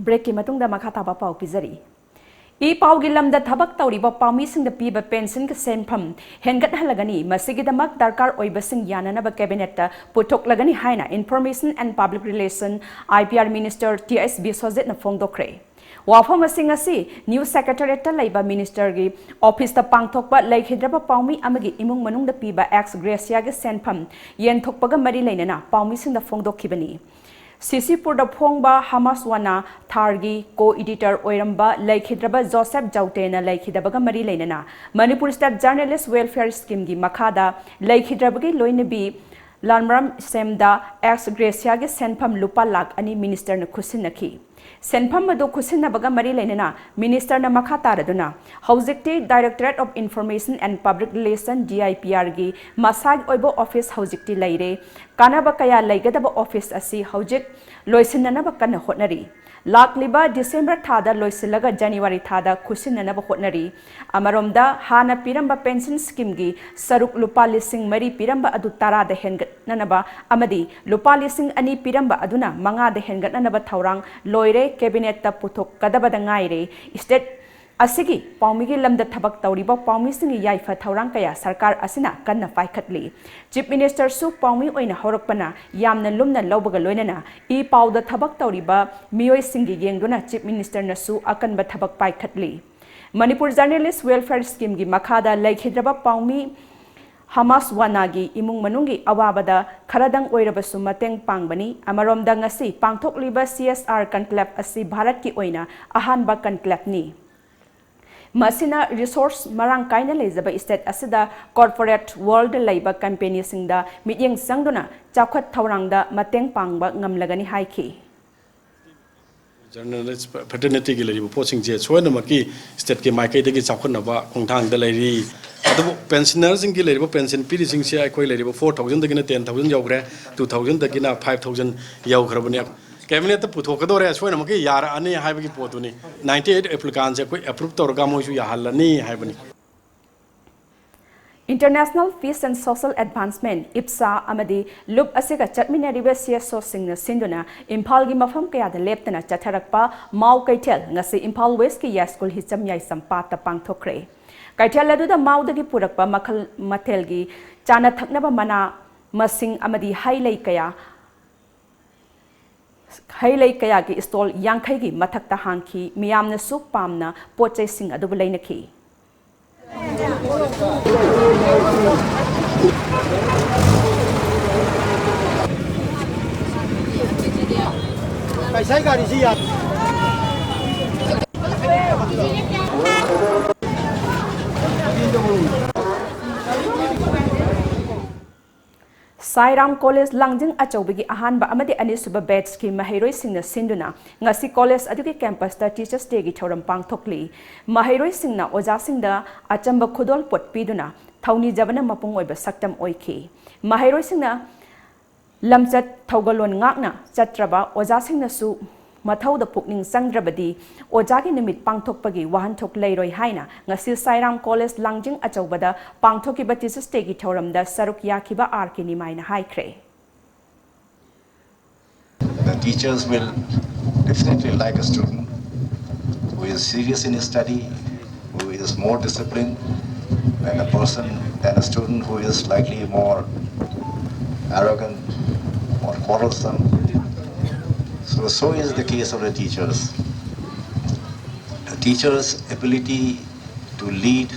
ꯕ꯭ꯔꯦꯛꯀꯤ ꯃꯇꯨꯡꯗ ꯃꯈꯥ ꯇꯥꯕ ꯄꯥꯎ ꯄꯤꯖꯔꯤ꯫ ꯏ ꯄꯥꯎꯒꯤ ꯂꯝꯗ ꯊꯕꯛ ꯇꯧꯔꯤꯕ ꯄꯥꯎꯃꯤꯁꯤꯡꯗ ꯄꯤꯕ ꯄꯦꯟꯁꯟꯒꯤ ꯁꯦꯟꯐꯝ ꯍꯦꯟꯒꯠꯍꯜꯂꯒꯅꯤ꯫ ꯃꯁꯤꯒꯤꯗꯃꯛ ꯗꯔꯀꯥꯔ ꯑꯣꯏꯕꯁꯤꯡ ꯌꯥꯅꯅꯕ ꯀꯦꯕꯤꯅꯦꯠꯇ ꯄꯨꯊꯣꯛꯂꯒꯅꯤ ꯍꯥꯏꯅ Information and Public Relation, I P R Minister T S ꯕꯤꯁ꯭ꯋꯖꯤꯠꯅ ꯐꯣꯡꯗꯣꯛꯈ꯭ꯔꯦ꯫ ꯋꯥꯐꯝ ꯑꯁꯤ ꯉꯁꯤ ꯅ꯭ꯌꯨꯁ ꯁꯦꯀ꯭ꯔꯦꯇꯔꯤꯌꯦꯠꯇ ꯂꯩꯕ ꯃꯤꯅꯤꯁꯇꯔꯒꯤ ꯑꯣꯐꯤꯁꯇ ꯄꯥꯡꯊꯣꯛꯄ ꯂꯩꯈꯤꯗ꯭ꯔꯕ ꯄꯥꯎꯃꯤ ꯑꯃꯒꯤ ꯏꯃꯨꯡ ꯃꯅꯨꯡꯗ ꯄꯤꯕ ꯑꯦꯛꯁ ꯒ꯭ꯔꯦꯁꯤꯌꯥꯒꯤ ꯁꯦꯟꯐꯝ ꯌꯦꯟꯊꯣꯛꯄꯒ ꯃꯔꯤ ꯂꯩꯅꯅ ꯄꯥꯎꯃꯤꯁꯤꯡꯗ ꯐꯣꯡꯗꯣꯛꯈꯤꯕꯅꯤ꯫ ꯁꯤꯁꯤꯄꯨꯔꯗ ꯐꯣꯡꯕ ꯍꯃꯥꯁꯋꯥꯅꯥ ꯊꯥꯔꯒꯤ ꯀꯣ ꯏꯗꯤꯇꯔ ꯑꯣꯏꯔꯝꯕ ꯂꯩꯈꯤꯗ꯭ꯔꯕ ꯖꯣꯁꯦꯐ ꯖꯧꯇꯦꯅ ꯂꯩꯈꯤꯗꯕꯒ ꯃꯔꯤ ꯂꯩꯅꯅ ꯃꯅꯤꯄꯨꯔ ꯁ꯭ꯇꯦꯠ ꯖꯔꯅꯦꯂꯤꯁ ꯋꯦꯜꯐꯤꯌꯔ ꯁ꯭ꯀꯤꯝꯒꯤ ꯃꯈꯥꯗ ꯂꯩꯈꯤꯗ꯭ꯔꯕꯒꯤ ꯂꯣꯏꯅꯕꯤ ꯂꯥꯜꯃꯔꯝ ꯁꯦꯝꯗ ꯑꯦꯛꯁ ꯒ꯭ꯔꯦꯁꯤꯌꯥꯒꯤ ꯁꯦꯟꯐꯝ ꯂꯨꯄꯥ ꯂꯥꯈ ꯑꯅꯤ ꯃꯤꯅꯤꯁꯇꯔꯅ ꯈꯨꯠꯁꯤꯟꯅꯈꯤ꯫ ꯁꯦꯟꯐꯝ ꯑꯗꯨ ꯈꯨꯠꯁꯤꯟꯅꯕꯒ ꯃꯔꯤ ꯂꯩꯅꯅ ꯃꯤꯅꯤꯁꯇꯔꯅ ꯃꯈꯥ ꯇꯥꯔꯗꯨꯅ, ꯍꯧꯖꯤꯛꯇꯤ Directorate of Information and Public Relation, D I P R ꯒꯤ ꯃꯁꯥꯒꯤ ꯑꯣꯏꯕ ꯑꯣꯐꯤꯁ ꯍꯧꯖꯤꯛꯇꯤ ꯂꯩꯔꯦ꯫ ꯀꯥꯟꯅꯕ ꯀꯌꯥ ꯂꯩꯒꯗꯕ ꯑꯣꯐꯤꯁ ꯑꯁꯤ ꯍꯧꯖꯤꯛ ꯂꯣꯏꯁꯤꯟꯅꯅꯕ ꯀꯟꯅ ꯍꯣꯠꯅꯔꯤ꯫ ꯂꯥꯛꯂꯤꯕ ꯗꯤꯁꯦꯝꯕꯔ ꯊꯥꯗ ꯂꯣꯏꯁꯤꯜꯂꯒ ꯖꯅꯋꯥꯔꯤ ꯊꯥꯗ ꯈꯨꯠꯁꯤꯟꯅꯅꯕ ꯍꯣꯠꯅꯔꯤ꯫ ꯑꯃꯔꯣꯝꯗ, ꯍꯥꯟꯅ ꯄꯤꯔꯝꯕ ꯄꯦꯟꯁꯟ ꯁ꯭ꯀꯤꯝꯒꯤ ꯁꯔꯨꯛ ꯂꯨꯄꯥ ꯂꯤꯁꯤꯡ ꯃꯔꯤ ꯄꯤꯔꯝꯕ ꯑꯗꯨ ꯇꯔꯥꯗ ꯍꯦꯟꯒꯠꯅꯅꯕ ꯑꯃꯗꯤ ꯂꯨꯄꯥ ꯂꯤꯁꯤꯡ ꯑꯅꯤ ꯄꯤꯔꯝꯕ ꯑꯗꯨꯅ ꯃꯉꯥꯗ ꯍꯦꯟꯒꯠꯅꯅꯕ ꯊꯧꯔꯥꯡ ꯂꯣꯏꯔꯦ, ꯀꯦꯕꯤꯅꯦꯠꯇ ꯄꯨꯊꯣꯛꯀꯗꯕꯗ ꯉꯥꯏꯔꯦ꯫ ꯁ꯭ꯇꯦꯠ ꯑꯁꯤꯒꯤ ꯄꯥꯎꯃꯤꯒꯤ ꯂꯝꯗ ꯊꯕꯛ ꯇꯧꯔꯤꯕ ꯄꯥꯎꯃꯤꯁꯤꯡꯒꯤ ꯌꯥꯏꯐ ꯊꯧꯔꯥꯡ ꯀꯌꯥ ꯁꯔꯀꯥꯔ ꯑꯁꯤꯅ ꯀꯟꯅ ꯄꯥꯏꯈꯠꯂꯤ꯫ ꯆꯤꯐ ꯃꯤꯅꯤꯁꯇꯔꯁꯨ ꯄꯥꯎꯃꯤ ꯑꯣꯏꯅ ꯍꯧꯔꯛꯄꯅ ꯌꯥꯝꯅ ꯂꯨꯝꯅ ꯂꯧꯕꯒ ꯂꯣꯏꯅꯅ ꯏ ꯄꯥꯎꯗ ꯊꯕꯛ ꯇꯧꯔꯤꯕ ꯃꯤꯑꯣꯏꯁꯤꯡꯒꯤ ꯌꯦꯡꯗꯨꯅ ꯆꯤꯐ ꯃꯤꯅꯤꯁꯇꯔꯅꯁꯨ ꯑꯀꯟꯕ ꯊꯕꯛ ꯄꯥꯏꯈꯠꯂꯤ꯫ ꯃꯅꯤꯄꯨꯔ ꯖꯔꯅꯦꯂꯤꯁ ꯋꯦꯜꯐꯤꯌꯔ ꯁ꯭ꯀꯤꯝꯒꯤ ꯃꯈꯥꯗ ꯂꯩꯈꯤꯗ꯭ꯔꯕ ꯄꯥꯎꯃꯤ ꯍꯃꯥꯁꯋꯥꯅꯥꯒꯤ ꯏꯃꯨꯡ ꯃꯅꯨꯡꯒꯤ ꯑꯋꯥꯕꯗ ꯈꯔꯗꯪ ꯑꯣꯏꯔꯕꯁꯨ ꯃꯇꯦꯡ ꯄꯥꯡꯕꯅꯤ꯫ ꯑꯃꯔꯣꯝꯗ, ꯉꯁꯤ ꯄꯥꯡꯊꯣꯛꯂꯤꯕ C S R conclave ꯑꯁꯤ ꯚꯥꯔꯠꯀꯤ ꯑꯣꯏꯅ ꯑꯍꯥꯟꯕ conclaveꯅꯤ꯫ ꯃꯁꯤꯅ ꯔꯤꯁꯣꯔꯁ ꯃꯔꯥꯡ ꯀꯥꯏꯅ ꯂꯩꯖꯕ ꯁ꯭ꯇꯦꯠ ꯑꯁꯤꯗ ꯀꯣꯔꯄꯣꯔꯦꯠ ꯋꯥꯔꯜꯗ ꯂꯩꯕ ꯀꯝꯄꯦꯅꯤꯁꯤꯡꯗ ꯃꯤꯠꯌꯦꯡ ꯆꯪꯗꯨꯅ ꯆꯥꯎꯈꯠ ꯊꯧꯔꯥꯡꯗ ꯃꯇꯦꯡ ꯄꯥꯡꯕ ꯉꯝꯂꯒꯅꯤ ꯍꯥꯏꯈꯤ꯫ ꯖꯔꯅꯦꯂꯤꯁ ꯐ꯭ꯔꯦꯇꯔꯅꯤꯇꯤꯒꯤ ꯂꯩꯔꯤꯕ ꯄꯣꯠꯁꯤꯡꯁꯦ ꯁꯣꯏꯗꯅꯃꯛꯀꯤ ꯁ꯭ꯇꯦꯠꯀꯤ ꯃꯥꯏꯀꯩꯗꯒꯤ ꯆꯥꯎꯈꯠꯅꯕ ꯈꯣꯡꯊꯥꯡꯗ ꯂꯩꯔꯤ꯫ ꯑꯗꯨꯕꯨ ꯄꯦꯟꯁꯅꯔꯁꯤꯡꯒꯤ ꯂꯩꯔꯤꯕ ꯄꯦꯟꯁꯟ ꯄꯤꯔꯤꯁꯤꯡꯁꯦ ꯑꯩꯈꯣꯏ ꯂꯩꯔꯤꯕ four thousandꯗꯒꯤꯅ ten thousand ꯌꯧꯈ꯭ꯔꯦ, two thousandꯗꯒꯤꯅ five thousand ꯌꯧꯈ꯭ꯔꯕꯅꯤ꯫ ꯀꯦꯕꯤꯅꯦꯠꯇ ꯄꯨꯊꯣꯛꯀꯗꯧꯔꯦ, ꯑꯁꯣꯏꯅꯃꯛꯀꯤ ꯌꯥꯔꯛꯑꯅꯤ ꯍꯥꯏꯕꯒꯤ ꯄꯣꯠꯇꯨꯅꯤ꯫ ꯅꯥꯏꯟꯇꯤ ꯑꯩꯠ ꯑꯦꯄ꯭ꯂꯤꯀꯥꯟꯁꯦ ꯑꯩꯈꯣꯏ ꯑꯦꯄ꯭ꯔꯨꯞ ꯇꯧꯔꯒ ꯃꯣꯏꯁꯨ ꯌꯥꯍꯜꯂꯅꯤ ꯍꯥꯏꯕꯅꯤ꯫ International Peace and Social Advancement, ꯏꯞꯁꯥ, ꯑꯃꯗꯤ ꯂꯨꯞ ꯑꯁꯤꯒ ꯆꯠꯃꯤꯟꯅꯔꯤꯕ ꯁꯤ ꯑꯦꯁ ꯑꯣꯁꯤꯡꯅ ꯁꯤꯟꯗꯨꯅ ꯏꯝꯐꯥꯜꯒꯤ ꯃꯐꯝ ꯀꯌꯥꯗ ꯂꯦꯞꯇꯅ ꯆꯠꯊꯔꯛꯄ ꯃꯥꯎ ꯀꯩꯊꯦꯜ ꯉꯁꯤ ꯏꯝꯐꯥꯜ ꯋꯦꯁꯀꯤ ꯌꯥꯏꯁ꯭ꯀꯨꯜ ꯍꯤꯆꯝ ꯌꯥꯏꯁꯝ ꯄꯥꯠꯇ ꯄꯥꯡꯊꯣꯛꯈ꯭ꯔꯦ꯫ ꯀꯩꯊꯦꯜ ꯑꯗꯨꯗ ꯃꯥꯎꯗꯒꯤ ꯄꯨꯔꯛꯄ ꯃꯈꯜ ꯃꯊꯦꯜꯒꯤ ꯆꯥꯅ ꯊꯛꯅꯕ ꯃꯅꯥ ꯃꯁꯤꯡ ꯑꯃꯗꯤ ꯍꯩ ꯂꯩ ꯀꯌꯥ ꯍꯩ ꯂꯩ ꯀꯌꯥꯒꯤ ꯁ꯭ꯇꯣꯜ ꯌꯥꯡꯈꯩꯒꯤ ꯃꯊꯛꯇ ꯍꯥꯡꯈꯤ꯫ ꯃꯤꯌꯥꯝꯅꯁꯨ ꯄꯥꯝꯅ ꯄꯣꯠ ꯆꯩꯁꯤꯡ ꯑꯗꯨꯕꯨ ꯂꯩꯅꯈꯤ꯫ ꯁꯥꯏꯔꯥꯝ ꯀꯣꯂꯦꯖ ꯂꯥꯡꯖꯤꯡ ꯑꯆꯧꯕꯒꯤ ꯑꯍꯥꯟꯕ ꯑꯃꯗꯤ ꯑꯅꯤꯁꯨꯕ ꯕꯦꯠꯁꯀꯤ ꯃꯍꯩꯔꯣꯏꯁꯤꯡꯅ ꯁꯤꯟꯗꯨꯅ ꯉꯁꯤ ꯀꯣꯂꯦꯖ ꯑꯗꯨꯒꯤ ꯀꯦꯝꯄꯁꯇ ꯇꯤꯆꯔꯁ ꯗꯦꯒꯤ ꯊꯧꯔꯝ ꯄꯥꯡꯊꯣꯛꯂꯤ꯫ ꯃꯍꯩꯔꯣꯏꯁꯤꯡꯅ ꯑꯣꯖꯥꯁꯤꯡꯗ ꯑꯆꯝꯕ ꯈꯨꯗꯣꯜꯄꯣꯠ ꯄꯤꯗꯨꯅ ꯊꯧꯅꯤꯖꯕꯅ ꯃꯄꯨꯡ ꯑꯣꯏꯕ ꯁꯛꯇꯝ ꯑꯣꯏꯈꯤ꯫ ꯃꯍꯩꯔꯣꯏꯁꯤꯡꯅ ꯂꯝꯆꯠ ꯊꯧꯒꯜꯂꯣꯟ ꯉꯥꯛꯅ ꯆꯠꯇ꯭ꯔꯕ ꯑꯣꯖꯥꯁꯤꯡꯅꯁꯨ ꯃꯊꯧꯗ ꯄꯨꯛꯅꯤꯡ ꯆꯪꯗ꯭ꯔꯕꯗꯤ ꯑꯣꯖꯥꯒꯤ ꯅꯨꯃꯤꯠ ꯄꯥꯡꯊꯣꯛꯄꯒꯤ ꯋꯥꯍꯟꯊꯣꯛ ꯂꯩꯔꯣꯏ ꯍꯥꯏꯅ ꯉꯁꯤ ꯁꯥꯏꯔꯥꯝ ꯀꯣꯂꯦꯖ ꯂꯥꯡꯖꯤꯡ ꯑꯆꯧꯕꯗ ꯄꯥꯡꯊꯣꯛꯈꯤꯕ ꯇꯤꯆꯔꯁ ꯗꯦꯒꯤ ꯊꯧꯔꯝꯗ ꯁꯔꯨꯛ ꯌꯥꯈꯤꯕ ꯑꯥꯔ ꯀꯦ ꯅꯤꯃꯥꯏꯅ ꯍꯥꯏꯈ꯭ꯔꯦ꯫ The teachers will definitely like a student who is serious in his study, who is more disciplined than a person, than a student who is slightly more arrogant or quarrelsome. So, so is the case of the teachers. A teacher's ability to lead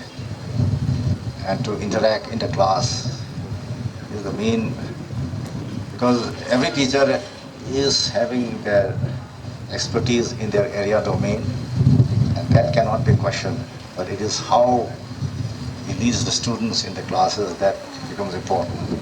and to interact in the class is the main, because every teacher is having their expertise in their area domain, and that cannot be questioned. But it is how he leads the students in the classes that becomes important.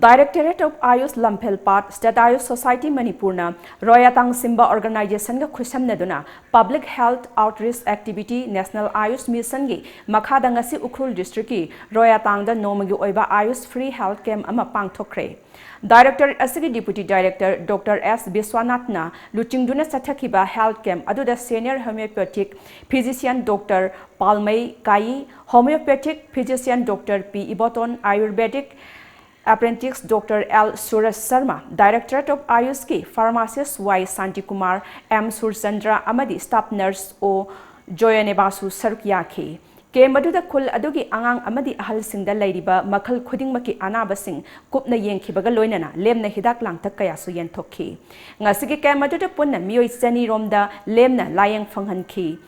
Directorate of Ayush ꯂꯝꯐꯦꯜꯄꯥꯠ, State Ayush Society ꯃꯅꯤꯄꯨꯔꯅ ꯔꯣꯌꯥꯇꯥꯡ ꯁꯤꯝꯕ Organization ꯒ ꯈꯨꯠꯁꯝꯅꯗꯨꯅ Public Health Outreach Activity, National Ayush Mission ꯒꯤ ꯃꯈꯥꯗ ꯉꯁꯤ Ukhrul district ꯀꯤ ꯔꯣꯌꯥꯇꯥꯡꯗ ꯅꯣꯡꯃꯒꯤ ꯑꯣꯏꯕ Ayush Free Health Camp ꯑꯃ ꯄꯥꯡꯊꯣꯛꯈ꯭ꯔꯦ꯫ Directorate ꯑꯁꯤꯒꯤ Deputy Director Doctor S ꯕꯤꯁ꯭ꯋꯥꯅꯥꯊꯅ ꯂꯨꯆꯤꯡꯗꯨꯅ ꯆꯠꯊꯈꯤꯕ health camp ꯑꯗꯨꯗ Senior Homeopathic Physician Doctor Palmei Kayi, Homeopathic Physician Doctor P Iboton, Ayurvedic Apprentice Doctor L Suraj Sharma, Directorate of Ayush ꯀꯤ Pharmacist Y Shantikumar, M Surchandra ꯑꯃꯗꯤ Staff Nurse ꯑꯣ ꯖꯣꯌꯅꯦꯕꯥꯁꯨ ꯁꯔꯨꯛ ꯌꯥꯈꯤ꯫ Camp ꯑꯗꯨꯗ ꯈꯨꯜ ꯑꯗꯨꯒꯤ ꯑꯉꯥꯡ ꯑꯃꯗꯤ ꯑꯍꯜꯁꯤꯡꯗ ꯂꯩꯔꯤꯕ ꯃꯈꯜ ꯈꯨꯗꯤꯡꯃꯛꯀꯤ ꯑꯅꯥꯕꯁꯤꯡ ꯀꯨꯞꯅ ꯌꯦꯡꯈꯤꯕꯒ ꯂꯣꯏꯅꯅ ꯂꯦꯝꯅ ꯍꯤꯗꯥꯛ ꯂꯥꯡꯊꯛ ꯀꯌꯥꯁꯨ ꯌꯦꯟꯊꯣꯛꯈꯤ꯫ ꯉꯁꯤꯒꯤ camp ꯑꯗꯨꯗ ꯄꯨꯟꯅ ꯃꯤꯑꯣꯏ ꯆꯅꯤ ꯔꯣꯝꯗ ꯂꯦꯝꯅ ꯂꯥꯌꯦꯡ ꯐꯪꯍꯟꯈꯤ꯫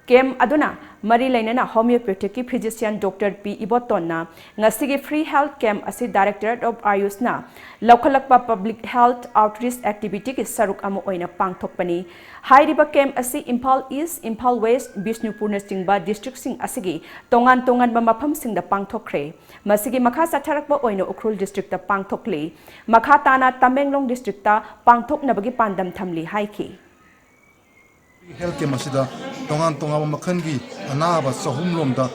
Camp ꯑꯗꯨꯅ ꯃꯔꯤ ꯂꯩꯅꯅ Homeopathic ꯀꯤ Physician Doctor ꯄꯤ ꯏꯕꯣꯇꯣꯟꯅ ꯉꯁꯤꯒꯤ Free Health Camp ꯑꯁꯤ Directorate of Ayush ꯅ ꯂꯧꯈꯠꯂꯛꯄ Public Health Outreach Activity ꯒꯤ ꯁꯔꯨꯛ ꯑꯃ ꯑꯣꯏꯅ ꯄꯥꯡꯊꯣꯛꯄꯅꯤ꯫ ꯍꯥꯏꯔꯤꯕ camp ꯑꯁꯤ Imphal East, Imphal West, ꯕꯤꯁꯅꯨꯄꯨꯔꯅꯆꯤꯡꯕ district ꯁꯤꯡ ꯑꯁꯤꯒꯤ ꯇꯣꯉꯥꯟ ꯇꯣꯉꯥꯟꯕ ꯃꯐꯝꯁꯤꯡꯗ ꯄꯥꯡꯊꯣꯛꯈ꯭ꯔꯦ꯫ ꯃꯁꯤꯒꯤ ꯃꯈꯥ ꯆꯠꯊꯔꯛꯄ ꯑꯣꯏꯅ ꯎꯈ꯭ꯔꯨꯜ district ꯇ ꯄꯥꯡꯊꯣꯛꯂꯤ꯫ ꯃꯈꯥ ꯇꯥꯅ ꯇꯃꯦꯡꯂꯣꯡ district ꯇ ꯄꯥꯡꯊꯣꯛꯅꯕꯒꯤ ꯄꯥꯟꯗꯝ ꯊꯝꯂꯤ ꯍꯥꯏꯈꯤ꯫ Health camp ꯑꯁꯤꯗ ꯇꯣꯉꯥꯟ ꯇꯣꯉꯥꯟꯕ ꯃꯈꯜꯒꯤ ꯑꯅꯥꯕ ꯆꯍꯨꯝ ꯔꯣꯝꯗ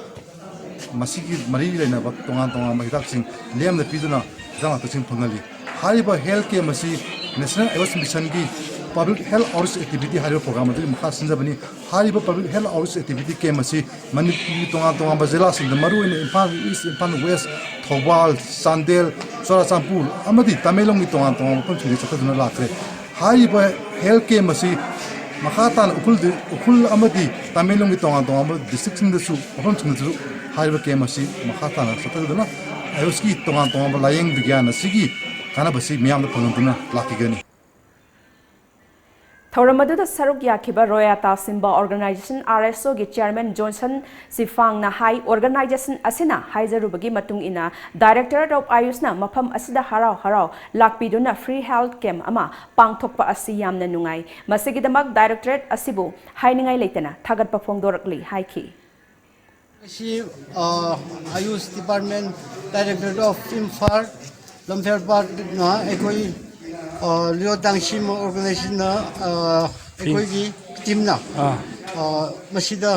ꯃꯁꯤꯒꯤ ꯃꯔꯤ ꯂꯩꯅꯕ ꯇꯣꯉꯥꯟ ꯇꯣꯉꯥꯟꯕ ꯍꯤꯗꯥꯛꯁꯤꯡ ꯂꯦꯝꯅ ꯄꯤꯗꯨꯅ ꯍꯤꯗꯥꯛ ꯂꯥꯡꯊꯛꯁꯤꯡ ꯐꯪꯍꯜꯂꯤ꯫ ꯍꯥꯏꯔꯤꯕ health camp ꯑꯁꯤ National Ayush Mission ꯒꯤ Public Health Outreach Activity ꯍꯥꯏꯔꯤꯕ program ꯑꯗꯨꯒꯤ ꯃꯈꯥ ꯁꯤꯟꯖꯕꯅꯤ꯫ ꯍꯥꯏꯔꯤꯕ Public Health Outreach Activity Camp ꯑꯁꯤ ꯃꯅꯤꯄꯨꯔꯒꯤ ꯇꯣꯉꯥꯟ ꯇꯣꯉꯥꯟꯕ ꯖꯤꯂꯥꯁꯤꯡꯗ, ꯃꯔꯨꯑꯣꯏꯅ ꯏꯝꯐꯥꯜ East, ꯏꯝꯐꯥꯜ West, ꯊꯧꯕꯥꯜ, ꯆꯥꯟꯗꯦꯜ, ꯆꯨꯔꯥꯆꯥꯟꯄꯨꯔ ꯑꯃꯗꯤ ꯇꯃꯦꯡꯂꯣꯡꯒꯤ ꯇꯣꯉꯥꯟ ꯇꯣꯉꯥꯟꯕ ꯃꯐꯝꯁꯤꯡꯗ ꯆꯠꯊꯗꯨꯅ ꯂꯥꯛꯈ꯭ꯔꯦ꯫ ꯍꯥꯏꯔꯤꯕ health camp ꯑꯁꯤ ꯃꯈꯥ ꯇꯥꯅ ꯎꯈ꯭ꯔꯨꯜꯗ, ꯎꯈ꯭ꯔꯨꯜ ꯑꯃꯗꯤ ꯇꯃꯦꯡꯂꯣꯡꯒꯤ ꯇꯣꯉꯥꯟ ꯇꯣꯉꯥꯟꯕ district ꯁꯤꯡꯗꯁꯨ, ꯃꯐꯝꯁꯤꯡꯗꯁꯨ ꯍꯥꯏꯔꯤꯕ camp ꯑꯁꯤ ꯃꯈꯥ ꯇꯥꯅ ꯆꯠꯊꯗꯨꯅ ꯑꯌꯨꯁꯀꯤ ꯇꯣꯉꯥꯟ ꯇꯣꯉꯥꯟꯕ ꯂꯥꯌꯦꯡ ꯕꯤꯒ꯭ꯌꯥꯟ ꯑꯁꯤꯒꯤ ꯀꯥꯟꯅꯕꯁꯤ ꯃꯤꯌꯥꯝꯗ ꯐꯪꯍꯟꯗꯨꯅ ꯂꯥꯛꯈꯤꯒꯅꯤ꯫ ꯊꯧꯔꯝ ꯑꯗꯨꯗ ꯁꯔꯨꯛ ꯌꯥꯈꯤꯕ ꯔꯣꯌꯥꯇꯥ ꯁꯤꯝꯕ Organization, R S O ꯒꯤ Chairman ꯖꯣꯟꯁꯟ ꯁꯤꯐꯥꯡꯅ ꯍꯥꯏ, organization ꯑꯁꯤꯅ ꯍꯥꯏꯖꯔꯨꯕꯒꯤ ꯃꯇꯨꯡ ꯏꯟꯅ Directorate of Ayush ꯅ ꯃꯐꯝ ꯑꯁꯤꯗ ꯍꯔꯥꯎ ꯍꯔꯥꯎ ꯂꯥꯛꯄꯤꯗꯨꯅ free health camp ꯑꯃ ꯄꯥꯡꯊꯣꯛꯄ ꯑꯁꯤ ꯌꯥꯝꯅ ꯅꯨꯡꯉꯥꯏ꯫ ꯃꯁꯤꯒꯤꯗꯃꯛ Directorate ꯑꯁꯤꯕꯨ ꯍꯥꯏꯅꯤꯡꯉꯥꯏ ꯂꯩꯇꯅ ꯊꯥꯒꯠꯄ ꯐꯣꯡꯗꯣꯔꯛꯂꯤ ꯍꯥꯏꯈꯤ꯫ ꯑꯁꯤ ꯑꯥ, Ayush Department, Directorate of Imphal, ꯂꯝꯐꯦꯜ ꯄꯥꯠꯅ ꯑꯩꯈꯣꯏ, ꯑ, ꯂꯤꯂꯣꯡ ꯇꯥꯡꯁꯤꯃ ꯑꯣꯔꯒꯅꯥꯏꯖꯦꯁꯟꯅ, ꯑ, ꯑꯩꯈꯣꯏꯒꯤ ꯇꯤꯝꯅ, ꯑꯥ꯫ ꯑ, ꯃꯁꯤꯗ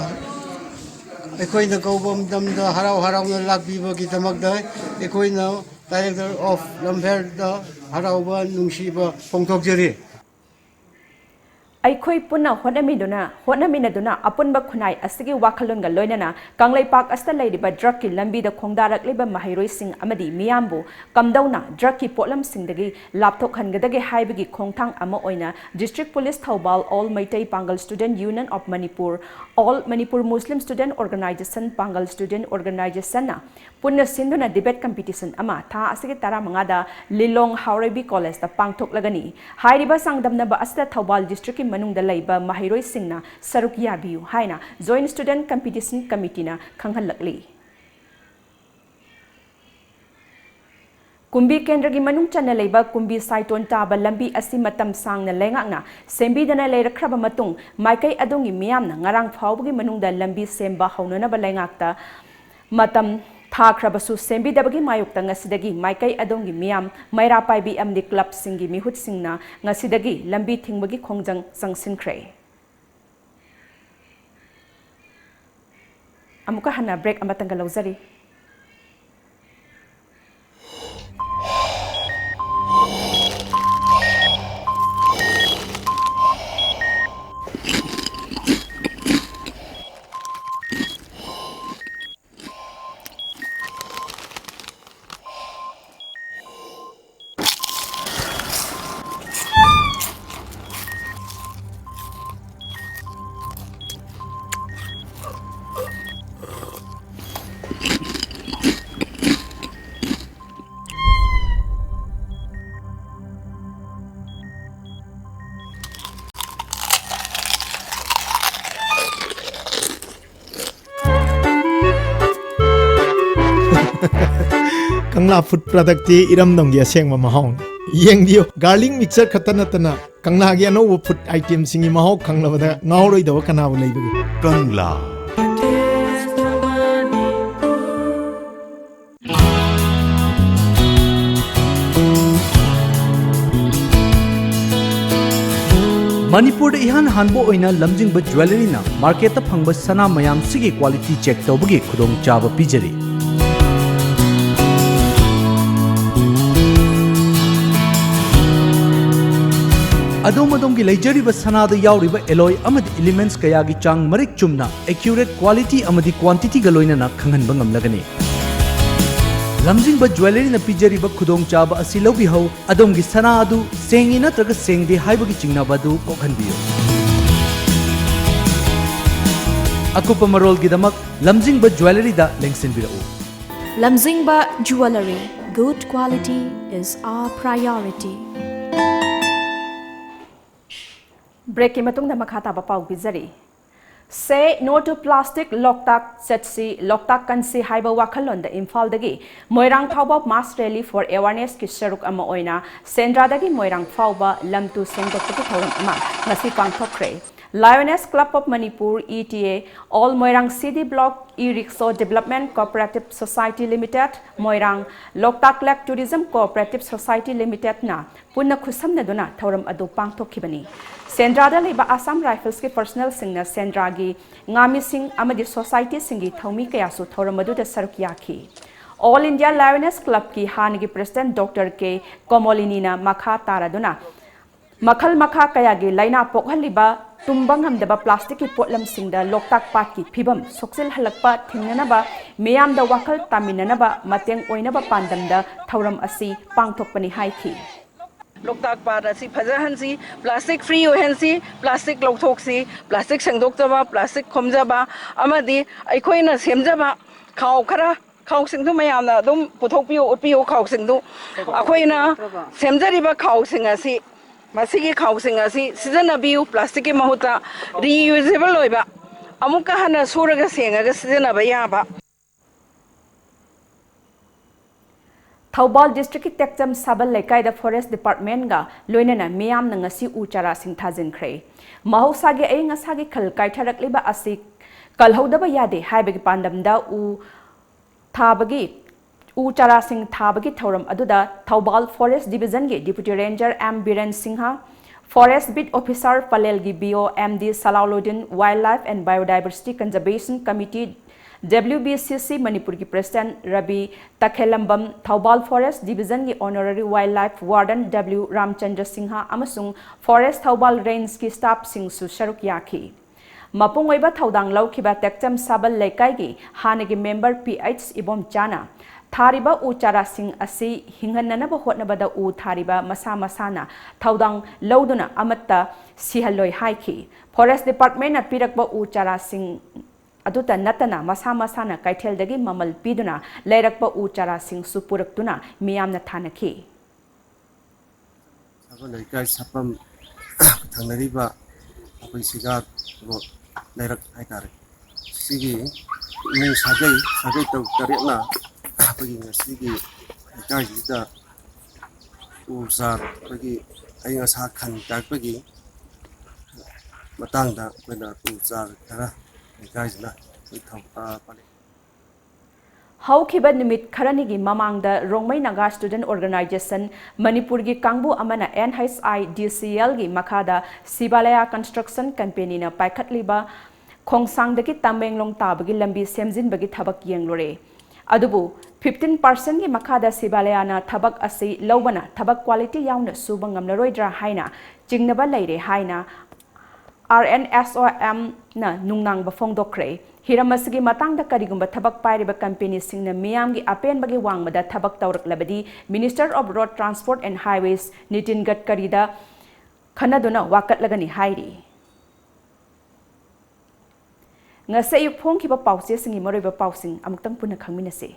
ꯑꯩꯈꯣꯏꯅ ꯀꯧꯕ ꯃꯇꯝꯗ ꯍꯔꯥꯎ ꯍꯔꯥꯎꯅ ꯂꯥꯛꯄꯤꯕꯒꯤꯗꯃꯛꯇ ꯑꯩꯈꯣꯏꯅ ꯗꯥꯏꯔꯦꯛꯇꯔ ꯑꯣꯐ ꯂꯝꯐꯦꯜꯗ ꯍꯔꯥꯎꯕ ꯅꯨꯡꯁꯤꯕ ꯐꯣꯡꯗꯣꯛꯆꯔꯤ꯫ ꯑꯩꯈꯣꯏ ꯄꯨꯟꯅ ꯍꯣꯠꯅꯃꯤꯟꯅꯗꯨꯅ, ꯍꯣꯠꯅꯃꯤꯟꯅꯗꯨꯅ ꯑꯄꯨꯟꯕ ꯈꯨꯟꯅꯥꯏ ꯑꯁꯤꯒꯤ ꯋꯥꯈꯜꯂꯣꯟꯒ ꯂꯣꯏꯅꯅ ꯀꯪꯂꯩꯄꯥꯛ ꯑꯁꯤꯗ ꯂꯩꯔꯤꯕ ꯗ꯭ꯔꯒꯀꯤ ꯂꯝꯕꯤꯗ ꯈꯣꯡꯗꯥꯔꯛꯂꯤꯕ ꯃꯍꯩꯔꯣꯏꯁꯤꯡ ꯑꯃꯗꯤ ꯃꯤꯌꯥꯝꯕꯨ ꯀꯝꯗꯧꯅ ꯗ꯭ꯔꯒꯀꯤ ꯄꯣꯠꯂꯝꯁꯤꯡꯗꯒꯤ ꯂꯥꯞꯊꯣꯛꯍꯟꯒꯗꯒꯦ ꯍꯥꯏꯕꯒꯤ ꯈꯣꯡꯊꯥꯡ ꯑꯃ ꯑꯣꯏꯅ District Police Thoubal, All Meitei Pangal Student Union of Manipur, All Manipur Muslim Student Organization, Pangal Student Organizationꯅ ꯄꯨꯟꯅ ꯁꯤꯟꯗꯨꯅ debate competition ꯑꯃ ꯊꯥ ꯑꯁꯤꯒꯤ ꯇꯔꯥꯃꯉꯥꯗ ꯂꯤꯂꯣꯡ ꯍꯥꯎꯔꯩꯕꯤ ꯀꯣꯂꯦꯖꯇ ꯄꯥꯡꯊꯣꯛꯂꯒꯅꯤ꯫ ꯍꯥꯏꯔꯤꯕ ꯆꯥꯡꯗꯝꯅꯕ ꯑꯁꯤꯗ ꯊꯧꯕꯥꯜ districtꯀꯤ ꯃꯅꯨꯡꯗ ꯂꯩꯕ ꯃꯍꯩꯔꯣꯏꯁꯤꯡꯅ ꯁꯔꯨꯛ ꯌꯥꯕꯤꯌꯨ ꯍꯥꯏꯅ Joint Student Competition Committeeꯅ ꯈꯪꯍꯜꯂꯛꯂꯤ꯫ ꯀꯨꯝꯕꯤ ꯀꯦꯟꯗ꯭ꯔꯒꯤ ꯃꯅꯨꯡ ꯆꯟꯅ ꯂꯩꯕ ꯀꯨꯝꯕꯤ ꯁꯥꯏꯇꯣꯟ ꯇꯥꯕ ꯂꯝꯕꯤ ꯑꯁꯤ ꯃꯇꯝ ꯁꯥꯡꯅ ꯂꯩꯉꯥꯛꯅ ꯁꯦꯝꯕꯤꯗꯅ ꯂꯩꯔꯛꯈ꯭ꯔꯕ ꯃꯇꯨꯡ, ꯃꯥꯏꯀꯩ ꯑꯗꯣꯝꯒꯤ ꯃꯤꯌꯥꯝꯅ ꯉꯔꯥꯡ ꯐꯥꯎꯕꯒꯤ ꯃꯅꯨꯡꯗ ꯂꯝꯕꯤ ꯁꯦꯝꯕ ꯍꯧꯅꯅꯕ ꯂꯩꯉꯥꯛꯇ ꯃꯇꯝ ꯊꯥꯈ꯭ꯔꯕꯁꯨ ꯁꯦꯝꯕꯤꯗꯕꯒꯤ ꯃꯥꯌꯣꯛꯇ ꯉꯁꯤꯗꯒꯤ ꯃꯥꯏꯀꯩ ꯑꯗꯣꯝꯒꯤ ꯃꯤꯌꯥꯝ, ꯃꯩꯔꯥ ꯄꯥꯏꯕꯤ ꯑꯃꯗꯤ clubꯁꯤꯡꯒꯤ ꯃꯤꯍꯨꯠꯁꯤꯡꯅ ꯉꯁꯤꯗꯒꯤ ꯂꯝꯕꯤ ꯊꯤꯡꯕꯒꯤ ꯈꯣꯡꯖꯪ ꯆꯪꯁꯤꯟꯈ꯭ꯔꯦ꯫ ꯑꯃꯨꯛꯀ ꯍꯟꯅ break ꯑꯃꯇꯪꯒ ꯂꯧꯖꯔꯤ꯫ ꯀꯪꯂꯥ food productꯇꯤ ꯏꯔꯝꯗꯝꯒꯤ ꯑꯁꯦꯡꯕ ꯃꯍꯥꯎꯅꯤ꯫ ꯌꯦꯡꯕꯤꯌꯨ, garlic mixture ꯈꯛꯇ ꯅꯠꯇꯅ ꯀꯪꯂꯥꯒꯤ ꯑꯅꯧꯕ food itemꯁꯤꯡꯒꯤ ꯃꯍꯥꯎ ꯈꯪꯂꯕꯗ ꯉꯥꯎꯔꯣꯏꯗꯕ ꯀꯅꯥꯕꯨ ꯂꯩꯕꯒꯦ? ꯀꯪꯂꯥ꯫ ꯃꯅꯤꯄꯨꯔꯗ ꯏꯍꯥꯟ ꯍꯥꯟꯕ ꯑꯣꯏꯅ ꯂꯝꯖꯤꯡꯕ ꯖ꯭ꯋꯦꯂꯔꯤꯅ ꯃꯥꯔꯀꯦꯠꯇ ꯐꯪꯕ ꯁꯅꯥ ꯃꯌꯥꯝꯁꯤꯒꯤ ꯀ꯭ꯋꯥꯂꯤꯇꯤ ꯆꯦꯛ ꯇꯧꯕꯒꯤ ꯈꯨꯗꯣꯡꯆꯥꯕ ꯄꯤꯖꯔꯤ꯫ ꯑꯗꯣꯝ ꯑꯗꯣꯝꯒꯤ ꯂꯩꯖꯔꯤꯕ ꯁꯅꯥꯗ ꯌꯥꯎꯔꯤꯕ ꯑꯦꯂꯣꯏ ꯑꯃꯗꯤ ꯏꯂꯤꯃꯦꯟꯠꯁ ꯀꯌꯥꯒꯤ ꯆꯥꯡ ꯃꯔꯤꯛ ꯆꯨꯝꯅ, ꯑꯦꯀ꯭ꯌꯨꯔꯦꯠ ꯀ꯭ꯋꯥꯂꯤꯇꯤ ꯑꯃꯗꯤ ꯀ꯭ꯋꯥꯟꯇꯤꯇꯤꯒ ꯂꯣꯏꯅꯅ ꯈꯪꯍꯟꯕ ꯉꯝꯂꯒꯅꯤ꯫ ꯂꯝꯖꯤꯡꯕ ꯖ꯭ꯋꯦꯂꯔꯤꯅ ꯄꯤꯖꯔꯤꯕ ꯈꯨꯗꯣꯡꯆꯥꯕ ꯑꯁꯤ ꯂꯧꯕꯤꯍꯧ꯫ ꯑꯗꯣꯝꯒꯤ ꯁꯅꯥ ꯑꯗꯨ ꯁꯦꯡꯉꯤ ꯅꯠꯇ꯭ꯔꯒ ꯁꯦꯡꯗꯦ ꯍꯥꯏꯕꯒꯤ ꯆꯤꯡꯅꯕ ꯑꯗꯨ ꯀꯣꯛꯍꯟꯕꯤꯌꯨ꯫ ꯑꯀꯨꯞꯄ ꯃꯔꯣꯜꯒꯤꯗꯃꯛ ꯂꯝꯖꯤꯡꯕ ꯖ꯭ꯋꯦꯂꯔꯤꯗ ꯂꯦꯡꯁꯤꯟꯕꯤꯔꯛꯎ꯫ Lamjingba Jewellery, good quality is our priority. ꯕ꯭ꯔꯦꯛꯀꯤ ꯃꯇꯨꯡꯗ ꯃꯈꯥ ꯇꯥꯕ ꯄꯥꯎ ꯄꯤꯖꯔꯤ꯫ Say no to plastic, ꯂꯣꯛꯇꯥꯛ ꯆꯠꯁꯤ, ꯂꯣꯛꯇꯥꯛ ꯀꯟꯁꯤ ꯍꯥꯏꯕ ꯋꯥꯈꯜꯂꯣꯟꯗ ꯏꯝꯐꯥꯜꯗꯒꯤ ꯃꯣꯏꯔꯥꯡ ꯐꯥꯎꯕ mass rally for awarenessꯀꯤ ꯁꯔꯨꯛ ꯑꯃ ꯑꯣꯏꯅ ꯁꯦꯟꯗ꯭ꯔꯥꯗꯒꯤ ꯃꯣꯏꯔꯥꯡ ꯐꯥꯎꯕ ꯂꯝ ꯇꯨ ꯁꯦꯡꯗꯣꯛꯄꯒꯤ ꯊꯧꯔꯝ ꯑꯃ ꯉꯁꯤ ꯄꯥꯡꯊꯣꯛꯈ꯭ꯔꯦ꯫ Lioness Club of Manipur, E T A, All Moirang City Block, E-Rickshaw Development Cooperative Society Limited, Moirang, Loktak Lake Tourism Cooperative Society Limitedꯅ ꯄꯨꯟꯅ ꯈꯨꯠꯁꯝꯅꯗꯨꯅ ꯊꯧꯔꯝ ꯑꯗꯨ ꯄꯥꯡꯊꯣꯛꯈꯤꯕꯅꯤ꯫ ꯁꯦꯟꯗ꯭ꯔꯥꯗ ꯂꯩꯕ Assam Riflesꯀꯤ personnelꯁꯤꯡꯅ ꯁꯦꯟꯗ꯭ꯔꯥꯒꯤ ꯉꯥꯃꯤꯁꯤꯡ ꯑꯃꯗꯤ societyꯁꯤꯡꯒꯤ ꯊꯧꯃꯤ ꯀꯌꯥꯁꯨ ꯊꯧꯔꯝ ꯑꯗꯨꯗ ꯁꯔꯨꯛ ꯌꯥꯈꯤ꯫ All India Lioness Clubꯀꯤ ꯍꯥꯟꯅꯒꯤ president Doctor K ꯀꯣꯃꯣꯂꯤꯅꯤꯅ ꯃꯈꯥ ꯇꯥꯔꯗꯨꯅ ꯃꯈꯜ ꯃꯈꯥ ꯀꯌꯥꯒꯤ ꯂꯥꯏꯅꯥ ꯄꯣꯛꯍꯜꯂꯤꯕ ꯇꯨꯝꯕ ꯉꯝꯗꯕ plasticꯀꯤ ꯄꯣꯠꯂꯝꯁꯤꯡꯗ ꯂꯣꯛꯇꯥꯛ ꯄꯥꯠꯀꯤ ꯐꯤꯕꯝ ꯁꯣꯛꯆꯤꯜꯍꯜꯂꯛꯄ ꯊꯤꯡꯅꯅꯕ ꯃꯤꯌꯥꯝꯗ ꯋꯥꯈꯜ ꯇꯥꯃꯤꯟꯅꯅꯕ ꯃꯇꯦꯡ ꯑꯣꯏꯅꯕ ꯄꯥꯟꯗꯝꯗ ꯊꯧꯔꯝ ꯑꯁꯤ ꯄꯥꯡꯊꯣꯛꯄꯅꯤ ꯍꯥꯏꯈꯤ꯫ ꯂꯣꯛꯇꯥꯛ ꯄꯥꯠ ꯑꯁꯤ ꯐꯖꯍꯟꯁꯤ, plastic free ꯑꯣꯏꯍꯟꯁꯤ, plastic ꯂꯧꯊꯣꯛꯁꯤ, plastic ꯁꯦꯡꯗꯣꯛꯆꯕ, plastic ꯈꯣꯝꯖꯕ ꯑꯃꯗꯤ ꯑꯩꯈꯣꯏꯅ ꯁꯦꯝꯖꯕ ꯈꯥꯎ ꯈꯔ, ꯈꯥꯎꯁꯤꯡꯗꯨ ꯃꯌꯥꯝꯅ ꯑꯗꯨꯝ ꯄꯨꯊꯣꯛꯄꯤꯌꯨ, ꯎꯠꯄꯤꯌꯨ꯫ ꯈꯥꯎꯁꯤꯡꯗꯨ ꯑꯩꯈꯣꯏꯅ ꯁꯦꯝꯖꯔꯤꯕ ꯈꯥꯎꯁꯤꯡ ꯑꯁꯤ, ꯃꯁꯤꯒꯤ ꯈꯥꯎꯁꯤꯡ ꯑꯁꯤ ꯁꯤꯖꯤꯟꯅꯕꯤꯌꯨ, plasticꯀꯤ ꯃꯍꯨꯠꯇ reusable ꯑꯣꯏꯕ, ꯑꯃꯨꯛꯀ ꯍꯟꯅ ꯁꯨꯔꯒ ꯁꯦꯡꯉꯒ ꯁꯤꯖꯤꯟꯅꯕ ꯌꯥꯕ꯫ ꯊꯧꯕꯥꯜ districtꯀꯤ ꯇꯦꯛꯆꯝ ꯁꯥꯕꯜ ꯂꯩꯀꯥꯏꯗ forest departmentꯀ ꯂꯣꯏꯅꯅ ꯃꯤꯌꯥꯝꯅ ꯉꯁꯤ ꯎ ꯆꯥꯔꯥꯁꯤꯡ ꯊꯥꯖꯤꯟꯈ꯭ꯔꯦ꯫ ꯃꯍꯧꯁꯥꯒꯤ ꯑꯏꯪ ꯑꯁꯥꯒꯤ ꯈꯜ ꯀꯥꯏꯊꯔꯛꯂꯤꯕ ꯑꯁꯤ ꯀꯜꯍꯧꯗꯕ ꯌꯥꯗꯦ ꯍꯥꯏꯕꯒꯤ ꯄꯥꯟꯗꯝꯗ ꯎ ꯊꯥꯕꯒꯤ, ꯎ ꯆꯥꯔꯥꯁꯤꯡ ꯊꯥꯕꯒꯤ ꯊꯧꯔꯝ ꯑꯗꯨꯗ Thoubal forest divisionꯒꯤ deputy ranger M Biren Singh, Forest Beat Officer ꯄꯂꯦꯜꯒꯤ B O M D Salauluddin, Wildlife and Biodiversity Conservation Committee, W B C C ꯃꯅꯤꯄꯨꯔꯒꯤ President Ravi ꯇꯈꯦꯂꯝꯕꯝ, Thoubal Forest Divisionꯒꯤ Honorary Wildlife Warden W ꯔꯥꯝꯆꯟꯗ꯭ꯔ Singh ꯑꯃꯁꯨꯡ Forest ꯊꯧꯕꯥꯜ Rangeꯀꯤ staffꯁꯤꯡꯁꯨ ꯁꯔꯨꯛ ꯌꯥꯈꯤ꯫ ꯃꯄꯨꯡ ꯑꯣꯏꯕ ꯊꯧꯗꯥꯡ ꯂꯧꯈꯤꯕ ꯇꯦꯛꯆꯝ ꯁꯥꯕꯜ ꯂꯩꯀꯥꯏꯒꯤ ꯍꯥꯟꯅꯒꯤ member P H ꯏꯕꯣꯝꯆꯥꯅ ꯊꯥꯔꯤꯕ ꯎ ꯆꯥꯔꯥꯁꯤꯡ ꯑꯁꯤ ꯍꯤꯡꯍꯟꯅꯅꯕ ꯍꯣꯠꯅꯕꯗ ꯎ ꯊꯥꯔꯤꯕ ꯃꯁꯥ ꯃꯁꯥꯅ ꯊꯧꯗꯥꯡ ꯂꯧꯗꯨꯅ ꯑꯃꯠꯇ ꯁꯤꯍꯜꯂꯣꯏ ꯍꯥꯏꯈꯤ꯫ Forest Departmentꯅ ꯄꯤꯔꯛꯄ ꯎ ꯆꯥꯔꯥꯁꯤꯡ ꯑꯗꯨꯇ ꯅꯠꯇꯅ ꯃꯁꯥ ꯃꯁꯥꯅ ꯀꯩꯊꯦꯜꯗꯒꯤ ꯃꯃꯜ ꯄꯤꯗꯨꯅ ꯂꯩꯔꯛꯄ ꯎ ꯆꯥꯔꯥꯁꯤꯡꯁꯨ ꯄꯨꯔꯛꯇꯨꯅ ꯃꯤꯌꯥꯝꯅ ꯊꯥꯅꯈꯤ꯫ ꯁꯥꯕꯜ ꯂꯩꯀꯥꯏ ꯁꯥꯄꯝ ꯊꯪꯅꯔꯤꯕ ꯑꯩꯈꯣꯏ ꯁꯤꯒꯥ ꯔꯣꯗ ꯂꯩꯔꯛ ꯍꯥꯏꯇꯥꯔꯦ꯫ ꯁꯤꯒꯤ ꯏꯃꯨꯡ ꯁꯥꯒꯩ, ꯁꯥꯒꯩ ꯇꯔꯨꯛ ꯇꯔꯦꯠꯅ ꯑꯩꯈꯣꯏꯒꯤ ꯉꯁꯤꯒꯤ ꯂꯩꯀꯥꯏꯁꯤꯗ ꯎ ꯆꯥꯔ, ꯑꯩꯈꯣꯏꯒꯤ ꯑꯏꯪ ꯑꯁꯥ ꯈꯟ ꯀꯥꯏꯔꯛꯄꯒꯤ ꯃꯇꯥꯡꯗ ꯑꯩꯈꯣꯏꯅ ꯎ ꯆꯥꯔ ꯈꯔ ꯂꯩꯀꯥꯏꯁꯤꯅ ꯑꯩꯈꯣꯏ ꯊꯝ-, ꯑ, ꯄꯥꯜꯂꯤ꯫ ꯍꯧꯈꯤꯕ ꯅꯨꯃꯤꯠ ꯈꯔꯅꯤꯒꯤ ꯃꯃꯥꯡꯗ ꯔꯣꯡꯃꯩ ꯅꯥꯒꯥ Student Organisation ꯃꯅꯤꯄꯨꯔꯒꯤ ꯀꯥꯡꯕꯨ ꯑꯃꯅ N H I D C Lꯒꯤ ꯃꯈꯥꯗ ꯁꯤꯕꯥꯂꯌꯥ Construction Companyꯅ ꯄꯥꯏꯈꯠꯂꯤꯕ ꯈꯣꯡꯁꯥꯡꯗꯒꯤ ꯇꯃꯦꯡꯂꯣꯡ ꯇꯥꯕꯒꯤ ꯂꯝꯕꯤ ꯁꯦꯝꯖꯤꯟꯕꯒꯤ ꯊꯕꯛ ꯌꯦꯡꯂꯨꯔꯦ꯫ ꯑꯗꯨꯕꯨ fifteen percentꯀꯤ ꯃꯈꯥꯗ ꯁꯤꯕꯥꯂꯌꯥꯅ ꯊꯕꯛ ꯑꯁꯤ ꯂꯧꯕꯅ ꯊꯕꯛ quality ꯌꯥꯎꯅ ꯁꯨꯕ ꯉꯝꯂꯔꯣꯏꯗ꯭ꯔꯥ ꯍꯥꯏꯅ ꯆꯤꯡꯅꯕ ꯂꯩꯔꯦ ꯍꯥꯏꯅ R N S O Mꯅ ꯅꯨꯡꯅꯥꯡꯕ ꯐꯣꯡꯗꯣꯛꯈ꯭ꯔꯦ꯫ ꯍꯤꯔꯝ ꯑꯁꯤꯒꯤ ꯃꯇꯥꯡꯗ ꯀꯔꯤꯒꯨꯝꯕ ꯊꯕꯛ ꯄꯥꯏꯔꯤꯕ companyꯁꯤꯡꯅ ꯃꯤꯌꯥꯝꯒꯤ ꯑꯄꯦꯟꯕꯒꯤ ꯋꯥꯡꯃꯗ ꯊꯕꯛ ꯇꯧꯔꯛꯂꯕꯗꯤ Minister of Road Transport and Highways Nitin ꯒꯗꯀꯔꯤꯗ ꯈꯟꯅꯗꯨꯅ ꯋꯥꯀꯠꯂꯒꯅꯤ ꯍꯥꯏꯔꯤ꯫ ꯉꯁꯤ ꯑꯌꯨꯛ ꯐꯣꯡꯈꯤꯕ ꯄꯥꯎꯆꯦꯁꯤꯡꯒꯤ ꯃꯔꯨꯑꯣꯏꯕ ꯄꯥꯎꯁꯤꯡ ꯑꯃꯨꯛꯇꯪ ꯄꯨꯟꯅ ꯈꯪꯃꯤꯟꯅꯁꯤ꯫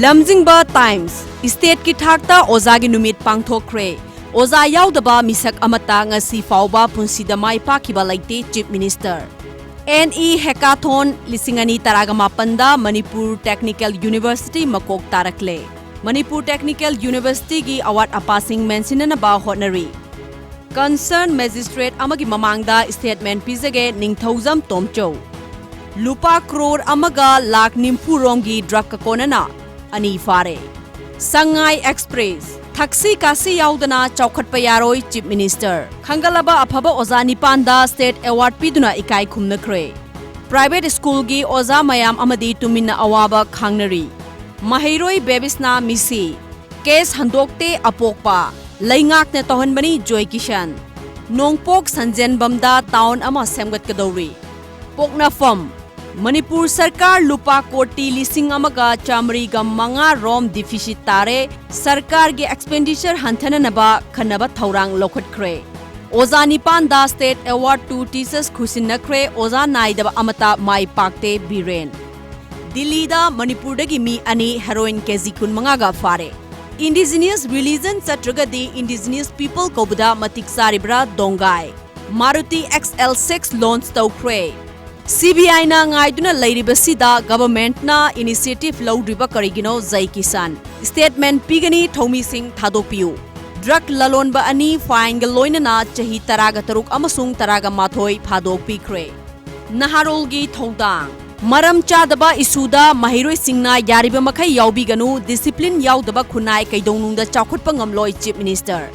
ꯂꯝꯖꯤꯡꯕ Times, stateꯀꯤ ꯊꯥꯛꯇ ꯑꯣꯖꯥꯒꯤ ꯅꯨꯃꯤꯠ ꯄꯥꯡꯊꯣꯛꯈ꯭ꯔꯦ꯫ ꯑꯣꯖꯥ ꯌꯥꯎꯗꯕ ꯃꯤꯁꯛ ꯑꯃꯠꯇ ꯉꯁꯤ ꯐꯥꯎꯕ ꯄꯨꯟꯁꯤꯗ ꯃꯥꯏ ꯄꯥꯛꯈꯤꯕ ꯂꯩꯇꯦ, Chief Minister꯫ N E Hackathon ꯂꯤꯁꯤꯡ ꯑꯅꯤ ꯇꯔꯥꯃꯥꯄꯟꯗ ꯃꯅꯤꯄꯨꯔ Technical University ꯃꯀꯣꯛ ꯇꯥꯔꯛꯂꯦ꯫ ꯃꯅꯤꯄꯨꯔ Technical Universityꯒꯤ ꯑꯋꯥꯠ ꯑꯄꯥꯁꯤꯡ ꯃꯦꯟꯁꯤꯟꯅꯅꯕ ꯍꯣꯠꯅꯔꯤ꯫ Concerned Magistrate ꯑꯃꯒꯤ ꯃꯃꯥꯡꯗ statement ꯄꯤꯖꯒꯦ, ꯅꯤꯡꯊꯧꯖꯝ ꯇꯣꯝꯆꯧ꯫ ꯂꯨꯄꯥ ꯀ꯭ꯔꯣꯔ ꯑꯃꯒ ꯂꯥꯈ ꯅꯤꯐꯨ ꯔꯣꯝꯒꯤ ꯗ꯭ꯔꯒꯀ ꯀꯣꯟꯅꯅ ꯑꯅꯤ ꯐꯥꯔꯦ꯫ ꯁꯉꯥꯏ ꯑꯦꯛꯁꯄ꯭ꯔꯦꯁ, ꯊꯛꯁꯤ ꯈꯥꯁꯤ ꯌꯥꯎꯗꯅ ꯆꯥꯎꯈꯠꯄ ꯌꯥꯔꯣꯏ, ꯆꯤꯐ ꯃꯤꯅꯤꯁꯇꯔ꯫ ꯈꯟꯒꯠꯂꯕ ꯑꯐꯕ ꯑꯣꯖꯥ ꯅꯤꯄꯥꯟꯗ ꯁ꯭ꯇꯦꯠ ꯑꯦꯋꯥꯔꯗ ꯄꯤꯗꯨꯅ ꯏꯀꯥꯏ ꯈꯨꯝꯅꯈ꯭ꯔꯦ꯫ ꯄ꯭ꯔꯥꯏꯚꯦꯠ ꯁ꯭ꯀꯨꯜꯒꯤ ꯑꯣꯖꯥ ꯃꯌꯥꯝ ꯑꯃꯗꯤ ꯇꯨꯃꯤꯟꯅ ꯑꯋꯥꯕ ꯈꯥꯡꯅꯔꯤ꯫ ꯃꯍꯩꯔꯣꯏ ꯕꯦꯕꯤꯁꯅꯥ ꯃꯤꯁꯤ꯫ ꯀꯦꯁ ꯍꯟꯗꯣꯛꯇꯦ ꯑꯄꯣꯛꯄ꯫ ꯂꯩꯉꯥꯛꯅ ꯇꯧꯍꯟꯕꯅꯤ ꯖꯣꯏ ꯀꯤꯁꯟ꯫ ꯅꯣꯡꯄꯣꯛ ꯁꯟꯖꯦꯟꯕꯝꯗ ꯇꯥꯎꯟ ꯑꯃ ꯁꯦꯝꯒꯠꯀꯗꯧꯔꯤ꯫ ꯄꯣꯛꯅꯐꯝ꯫ ꯃꯅꯤꯄꯨꯔ ꯁꯔꯀꯥꯔ ꯂꯨꯄꯥ ꯀꯣꯇꯤ ꯂꯤꯁꯤꯡ ꯑꯃꯒ ꯆꯥꯃꯔꯤꯒ ꯃꯉꯥ ꯔꯣꯝ ꯗꯤꯐꯤꯁꯤꯠ ꯇꯥꯔꯦ꯫ ꯁꯔꯀꯥꯔꯒꯤ ꯑꯦꯛꯁꯄꯦꯟꯗꯤꯆꯔ ꯍꯟꯊꯅꯅꯕ ꯈꯟꯅꯕ ꯊꯧꯔꯥꯡ ꯂꯧꯈꯠꯈ꯭ꯔꯦ꯫ ꯑꯣꯖꯥ ꯅꯤꯄꯥꯟꯗ ꯁ꯭ꯇꯦꯠ ꯑꯦꯋꯥꯔꯗ ꯇꯨ ꯇꯤꯆꯔꯁ ꯈꯨꯁꯤꯟꯅꯈ꯭ꯔꯦ꯫ ꯑꯣꯖꯥ ꯅꯥꯏꯗꯕ ꯑꯃꯠꯇ ꯃꯥꯏ ꯄꯥꯛꯇꯦ, ꯕꯤꯔꯦꯟ꯫ ꯗꯤꯜꯂꯤꯗ ꯃꯅꯤꯄꯨꯔꯗꯒꯤ ꯃꯤ ꯑꯅꯤ ꯍꯦꯔꯣꯏꯟ ꯀꯦꯖꯤ ꯀꯨꯟꯃꯉꯥꯒ ꯐꯥꯔꯦ꯫ ꯏꯟꯗꯤꯖꯤꯅꯤꯌꯁ ꯔꯤꯂꯤꯖꯟ ꯆꯠꯇ꯭ꯔꯒꯗꯤ ꯏꯟꯗꯤꯖꯤꯅꯤꯌꯁ ꯄꯤꯄꯜ ꯀꯧꯕꯗ ꯃꯇꯤꯛ ꯆꯥꯔꯤꯕ꯭ꯔꯥ? ꯗꯣꯡꯒꯥꯏ꯫ Maruti X L six launch ꯇꯧꯈ꯭ꯔꯦ꯫ ꯁꯤꯕꯤꯑꯥꯏꯅ ꯉꯥꯏꯗꯨꯅ ꯂꯩꯔꯤꯕꯁꯤꯗ ꯒꯚꯔꯟꯃꯦꯟꯠꯅ ꯏꯅꯤꯁꯤꯌꯦꯇꯤꯚ ꯂꯧꯗ꯭ꯔꯤꯕ ꯀꯔꯤꯒꯤꯅꯣ? ꯖꯩ ꯀꯤꯁꯥꯟ꯫ ꯁ꯭ꯇꯦꯠꯃꯦꯟꯠ ꯄꯤꯒꯅꯤ, ꯊꯧꯃꯤꯁꯤꯡ ꯊꯥꯗꯣꯛꯄꯤꯌꯨ꯫ ꯗ꯭ꯔꯒ ꯂꯂꯣꯟꯕ ꯑꯅꯤ ꯐꯥꯏꯟꯒ ꯂꯣꯏꯅꯅ ꯆꯍꯤ ꯇꯔꯥꯒ ꯇꯔꯨꯛ ꯑꯃꯁꯨꯡ ꯇꯔꯥꯒ ꯃꯥꯊꯣꯏ ꯐꯥꯗꯣꯛꯄꯤꯈ꯭ꯔꯦ꯫ ꯅꯍꯥꯔꯣꯜꯒꯤ ꯊꯧꯗꯥꯡ꯫ ꯃꯔꯝ ꯆꯥꯗꯕ ꯏꯁꯨꯗ ꯃꯍꯩꯔꯣꯏꯁꯤꯡꯅ ꯌꯥꯔꯤꯕ ꯃꯈꯩ ꯌꯥꯎꯕꯤꯒꯅꯨ, ꯗꯤꯁꯤꯄ꯭ꯂꯤꯟ ꯌꯥꯎꯗꯕ ꯈꯨꯟꯅꯥꯏ ꯀꯩꯗꯧꯅꯨꯡꯗ ꯆꯥꯎꯈꯠꯄ ꯉꯝꯂꯣꯏ, ꯆꯤꯐ ꯃꯤꯅꯤꯁꯇꯔ꯫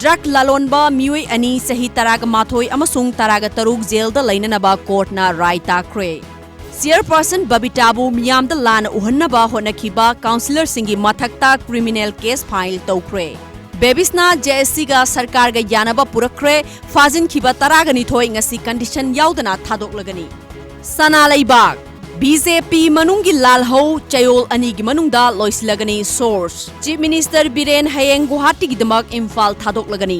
ꯗ꯭ꯔꯒ ꯂꯂꯣꯟꯕ ꯃꯤꯑꯣꯏ ꯑꯅꯤ ꯆꯍꯤ ꯇꯔꯥꯒ ꯃꯥꯊꯣꯏ ꯑꯃꯁꯨꯡ ꯇꯔꯥꯒ ꯇꯔꯨꯛ ꯖꯦꯜꯗ ꯂꯩꯅꯅꯕ ꯀꯣꯔꯠꯅ ꯔꯥꯏ ꯇꯥꯈ꯭ꯔꯦ꯫ ꯆꯤꯌꯔꯄꯔꯁꯟ ꯕꯕꯤꯇꯥꯕꯨ ꯃꯤꯌꯥꯝꯗ ꯂꯥꯟꯅ ꯎꯍꯟꯅꯕ ꯍꯣꯠꯅꯈꯤꯕ ꯀꯥꯎꯟꯁꯤꯂꯔꯁꯤꯡꯒꯤ ꯃꯊꯛꯇ ꯀ꯭ꯔꯤꯃꯤꯅꯦꯜ ꯀꯦꯁ ꯐꯥꯏꯜ ꯇꯧꯈ꯭ꯔꯦ꯫ ꯕꯦꯕꯤꯁꯅ ꯖꯦ ꯑꯦꯁ ꯁꯤꯒ ꯁꯔꯀꯥꯔꯒ ꯌꯥꯅꯕ ꯄꯨꯔꯛꯈ꯭ꯔꯦ꯫ ꯐꯥꯖꯤꯟꯈꯤꯕ ꯇꯔꯥꯒ ꯅꯤꯊꯣꯏ ꯉꯁꯤ ꯀꯟꯗꯤꯁꯟ ꯌꯥꯎꯗꯅ ꯊꯥꯗꯣꯛꯂꯒꯅꯤ꯫ ꯁꯅꯥ ꯂꯩꯕꯥꯛ꯫ ꯕꯤ ꯖꯦ ꯄꯤ ꯃꯅꯨꯡꯒꯤ ꯂꯥꯜꯍꯧ ꯆꯌꯣꯜ ꯑꯅꯤꯒꯤ ꯃꯅꯨꯡꯗ ꯂꯣꯏꯁꯤꯜꯂꯒꯅꯤ꯫ ꯁꯣꯔꯁ, ꯆꯤꯐ ꯃꯤꯅꯤꯁꯇꯔ ꯕꯤꯔꯦꯟ ꯍꯌꯦꯡ ꯒꯨꯋꯥꯍꯥꯇꯤꯒꯤꯗꯃꯛ ꯏꯝꯐꯥꯜ ꯊꯥꯗꯣꯛꯂꯒꯅꯤ꯫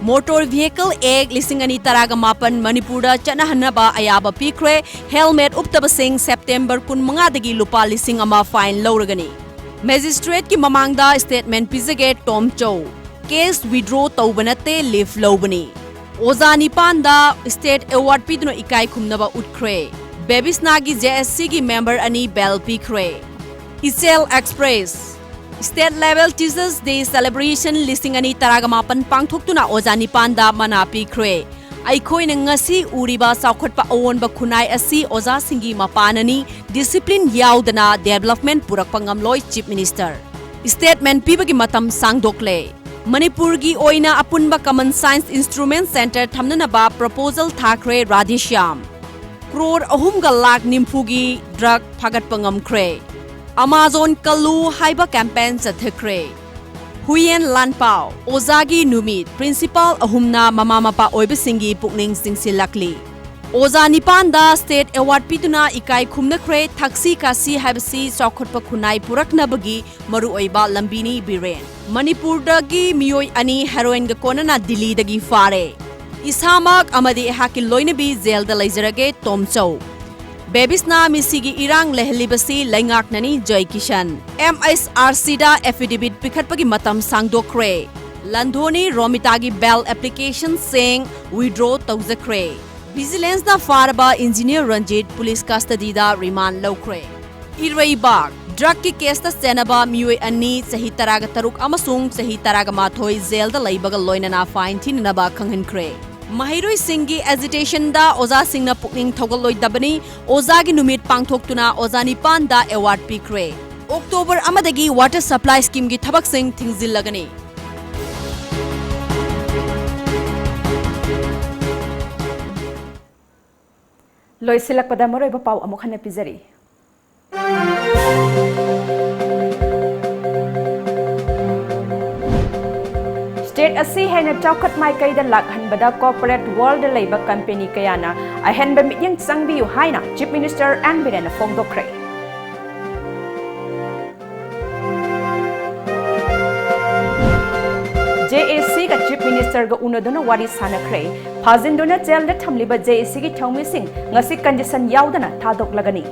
ꯃꯣꯇꯣꯔ ꯚꯤꯍꯤꯀꯜ ꯑꯦꯛ ꯂꯤꯁꯤꯡ ꯑꯅꯤ ꯇꯔꯥꯒ ꯃꯥꯄꯟ ꯃꯅꯤꯄꯨꯔꯗ ꯆꯠꯅꯍꯟꯅꯕ ꯑꯌꯥꯕ ꯄꯤꯈ꯭ꯔꯦ꯫ ꯍꯦꯜꯃꯦꯠ ꯎꯞꯇꯕꯁꯤꯡ ꯁꯦꯞꯇꯦꯝꯕꯔ ꯀꯨꯟꯃꯉꯥꯗꯒꯤ ꯂꯨꯄꯥ ꯂꯤꯁꯤꯡ ꯑꯃ ꯐꯥꯏꯟ ꯂꯧꯔꯒꯅꯤ꯫ ꯃꯦꯖꯤꯁꯇ꯭ꯔꯦꯠꯀꯤ ꯃꯃꯥꯡꯗ ꯁ꯭ꯇꯦꯠꯃꯦꯟꯠ ꯄꯤꯖꯒꯦ, ꯇꯣꯝ ꯆꯧ꯫ ꯀꯦꯁ ꯋꯤꯗ꯭ꯔꯣ ꯇꯧꯕ ꯅꯠꯇꯦ, ꯂꯤꯐ ꯂꯧꯕꯅꯤ꯫ ꯑꯣꯖꯥ ꯅꯤꯄꯥꯟꯗ ꯁ꯭ꯇꯦꯠ ꯑꯦꯋꯥꯔꯗ ꯄꯤꯗꯨꯅ ꯏꯀꯥꯏ ꯈꯨꯝꯅꯕ ꯎꯠꯈ꯭ꯔꯦ꯫ ꯕꯦꯕꯤꯁꯅꯥꯒꯤ ꯖꯦ ꯑꯦꯁ ꯁꯤꯒꯤ ꯃꯦꯝꯕꯔ ꯑꯅꯤ ꯕꯦꯜ ꯄꯤꯈ꯭ꯔꯦ꯫ ꯏꯆꯦꯜ ꯑꯦꯛꯁꯄ꯭ꯔꯦꯁ꯫ ꯁ꯭ꯇꯦꯠ ꯂꯦꯚꯦꯜ ꯇꯤꯆꯔꯁ ꯗꯦ ꯁꯦꯂꯦꯕ꯭ꯔꯦꯁꯟ ꯂꯤꯁꯤꯡ ꯑꯅꯤ ꯇꯔꯥꯒ ꯃꯥꯄꯟ ꯄꯥꯡꯊꯣꯛꯇꯨꯅ ꯑꯣꯖꯥ ꯅꯤꯄꯥꯟꯗ ꯃꯅꯥ ꯄꯤꯈ꯭ꯔꯦ꯫ ꯑꯩꯈꯣꯏꯅ ꯉꯁꯤ ꯎꯔꯤꯕ ꯆꯥꯎꯈꯠꯄ ꯑꯑꯣꯟꯕ ꯈꯨꯟꯅꯥꯏ ꯑꯁꯤ ꯑꯣꯖꯥꯁꯤꯡꯒꯤ ꯃꯄꯥꯟꯅꯅꯤ, discipline ꯌꯥꯎꯗꯅ development ꯄꯨꯔꯛꯄ ꯉꯝꯂꯣꯏ, Chief Minister꯫ Statement ꯄꯤꯕꯒꯤ ꯃꯇꯝ ꯁꯥꯡꯗꯣꯛꯂꯦ꯫ ꯃꯅꯤꯄꯨꯔꯒꯤ ꯑꯣꯏꯅ ꯑꯄꯨꯟꯕ Common Science Instrument Center ꯊꯝꯅꯅꯕ proposal ꯊꯥꯈ꯭ꯔꯦ, ꯔꯥꯙꯦꯁ꯭ꯌꯥꯝ꯫ ꯀ꯭ꯔꯣꯔ ꯑꯍꯨꯝꯒ ꯂꯥꯈ ꯅꯤꯐꯨꯒꯤ drug ꯐꯥꯒꯠꯄ ꯉꯝꯈ꯭ꯔꯦ꯫ Amazon ꯀꯜꯂꯨ ꯍꯥꯏꯕ campaign ꯆꯠꯊꯈ꯭ꯔꯦ꯫ ꯍꯨꯌꯦꯟ ꯂꯥꯟꯄꯥꯎ, ꯑꯣꯖꯥꯒꯤ ꯅꯨꯃꯤꯠ, principal ꯑꯍꯨꯝꯅ ꯃꯃꯥ ꯃꯄꯥ ꯑꯣꯏꯕꯁꯤꯡꯒꯤ ꯄꯨꯛꯅꯤꯡ ꯆꯤꯡꯁꯤꯜꯂꯛꯂꯤ꯫ ꯑꯣꯖꯥ ꯅꯤꯄꯥꯟꯗ state award ꯄꯤꯗꯨꯅ ꯏꯀꯥꯏ ꯈꯨꯝꯅꯈ꯭ꯔꯦ꯫ ꯊꯛꯁꯤ ꯈꯥꯁꯤ ꯍꯥꯏꯕꯁꯤ ꯆꯥꯎꯈꯠꯄ ꯈꯨꯟꯅꯥꯏ ꯄꯨꯔꯛꯅꯕꯒꯤ ꯃꯔꯨꯑꯣꯏꯕ ꯂꯝꯕꯤꯅꯤ, ꯕꯤꯔꯦꯟ꯫ ꯃꯅꯤꯄꯨꯔꯗꯒꯤ ꯃꯤꯑꯣꯏ ꯑꯅꯤ heroinꯒ ꯀꯣꯟꯅꯅ ꯗꯤꯜꯂꯤꯗꯒꯤ ꯐꯥꯔꯦ꯫ ꯏꯁꯥꯃꯛ ꯑꯃꯗꯤ ꯑꯩꯍꯥꯛꯀꯤ ꯂꯣꯏꯅꯕꯤ ꯖꯦꯜꯗ ꯂꯩꯖꯔꯒꯦ, ꯇꯣꯝꯆꯧ꯫ ꯕꯦꯕꯤꯁꯅ ꯃꯤꯁꯤꯒꯤ ꯏꯔꯥꯡ ꯂꯩꯍꯜꯂꯤꯕꯁꯤ ꯂꯩꯉꯥꯛꯅꯅꯤ, ꯖꯣꯏ ꯀꯤꯁꯟ꯫ MHRCꯗ affidavit ꯄꯤꯈꯠꯄꯒꯤ ꯃꯇꯝ ꯁꯥꯡꯗꯣꯛꯈ꯭ꯔꯦ꯫ ꯂꯟꯙꯣꯅꯤ ꯔꯣꯃꯤꯇꯥꯒꯤ bail applicationꯁꯤꯡ withdraw ꯇꯧꯖꯈ꯭ꯔꯦ꯫ Vigilanceꯅ ꯐꯥꯔꯕ engineer ꯔꯟꯖꯤꯠ police custodyꯗ remand ꯂꯧꯈ꯭ꯔꯦ꯫ ꯏꯔꯩꯕꯥꯛ, drugꯀꯤ caseꯇ ꯆꯦꯟꯅꯕ ꯃꯤꯑꯣꯏ ꯑꯅꯤ, ꯆꯍꯤ ꯇꯔꯥꯒ ꯇꯔꯨꯛ ꯑꯃꯁꯨꯡ ꯆꯍꯤ ꯇꯔꯥꯒ ꯃꯥꯊꯣꯏ ꯖꯦꯜꯗ ꯂꯩꯕꯒ ꯂꯣꯏꯅꯅ fine ꯊꯤꯅꯅꯕ ꯈꯪꯍꯟꯈ꯭ꯔꯦ꯫ ꯃꯍꯩꯔꯣꯏꯁꯤꯡꯒꯤ agitationꯗ ꯑꯣꯖꯥꯁꯤꯡꯅ ꯄꯨꯛꯅꯤꯡ ꯊꯧꯒꯠꯂꯣꯏꯗꯕꯅꯤ꯫ ꯑꯣꯖꯥꯒꯤ ꯅꯨꯃꯤꯠ ꯄꯥꯡꯊꯣꯛꯇꯨꯅ ꯑꯣꯖꯥ ꯅꯤꯄꯥꯟꯗ award ꯄꯤꯈ꯭ꯔꯦ꯫ October ꯑꯃꯗꯒꯤ water supply schemeꯒꯤ ꯊꯕꯛꯁꯤꯡ ꯊꯤꯡꯖꯤꯜꯂꯒꯅꯤ꯫ ꯂꯣꯏꯁꯤꯜꯂꯛꯄꯗ ꯃꯔꯨꯑꯣꯏꯕ ꯄꯥꯎ ꯑꯃꯨꯛ ꯍꯟꯅ ꯄꯤꯖꯔꯤ꯫ State ꯑꯁꯤ ꯍꯦꯟꯅ ꯆꯥꯎꯈꯠ ꯃꯥꯏꯀꯩꯗ ꯂꯥꯛꯍꯟꯕꯗ corporate worldꯗ ꯂꯩꯕ company ꯀꯌꯥꯅ ꯑꯍꯦꯟꯕ ꯃꯤꯠꯌꯦꯡ ꯆꯪꯕꯤꯌꯨ ꯍꯥꯏꯅ Chief Minister N ꯕꯤꯔꯦꯟꯅ ꯐꯣꯡꯗꯣꯛꯈ꯭ꯔꯦ꯫ JACꯒ Chief Ministerꯒ ꯎꯅꯗꯨꯅ ꯋꯥꯔꯤ ꯁꯥꯟꯅꯈ꯭ꯔꯦ꯫ ꯐꯥꯖꯤꯟꯗꯨꯅ ꯖꯦꯜꯗ ꯊꯝꯂꯤꯕ JACꯒꯤ ꯊꯧꯃꯤꯁꯤꯡ ꯉꯁꯤ condition ꯌꯥꯎꯗꯅ ꯊꯥꯗꯣꯛꯂꯒꯅꯤ꯫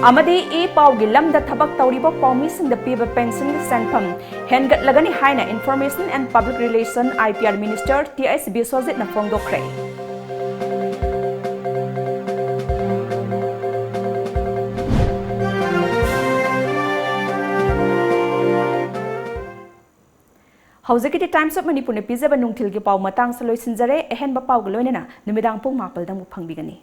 ꯑꯃꯗꯤ ꯏ ꯄꯥꯎꯒꯤ ꯂꯝꯗ ꯊꯕꯛ ꯇꯧꯔꯤꯕ ꯄꯥꯎꯃꯤꯁꯤꯡꯗ ꯄꯤꯕ pensionꯒꯤ ꯁꯦꯟꯐꯝ ꯍꯦꯟꯒꯠꯂꯒꯅꯤ ꯍꯥꯏꯅ Information and Public Relation, IPR Minister Th ꯕꯤꯁ꯭ꯋꯖꯤꯠꯅ ꯐꯣꯡꯗꯣꯛꯈ꯭ꯔꯦ꯫ ꯍꯧꯖꯤꯛꯀꯤꯗꯤ Times of Manipurꯅ ꯄꯤꯖꯕ ꯅꯨꯡꯊꯤꯜꯒꯤ ꯄꯥꯎ ꯃꯇꯥꯡꯁꯨ ꯂꯣꯏꯁꯤꯟꯖꯔꯦ꯫ ꯑꯍꯦꯟꯕ ꯄꯥꯎꯒ ꯂꯣꯏꯅꯅ ꯅꯨꯃꯤꯗꯥꯡ ꯄꯨꯡ ꯃꯥꯄꯜꯗ ꯑꯃꯨꯛ ꯐꯪꯕꯤꯒꯅꯤ꯫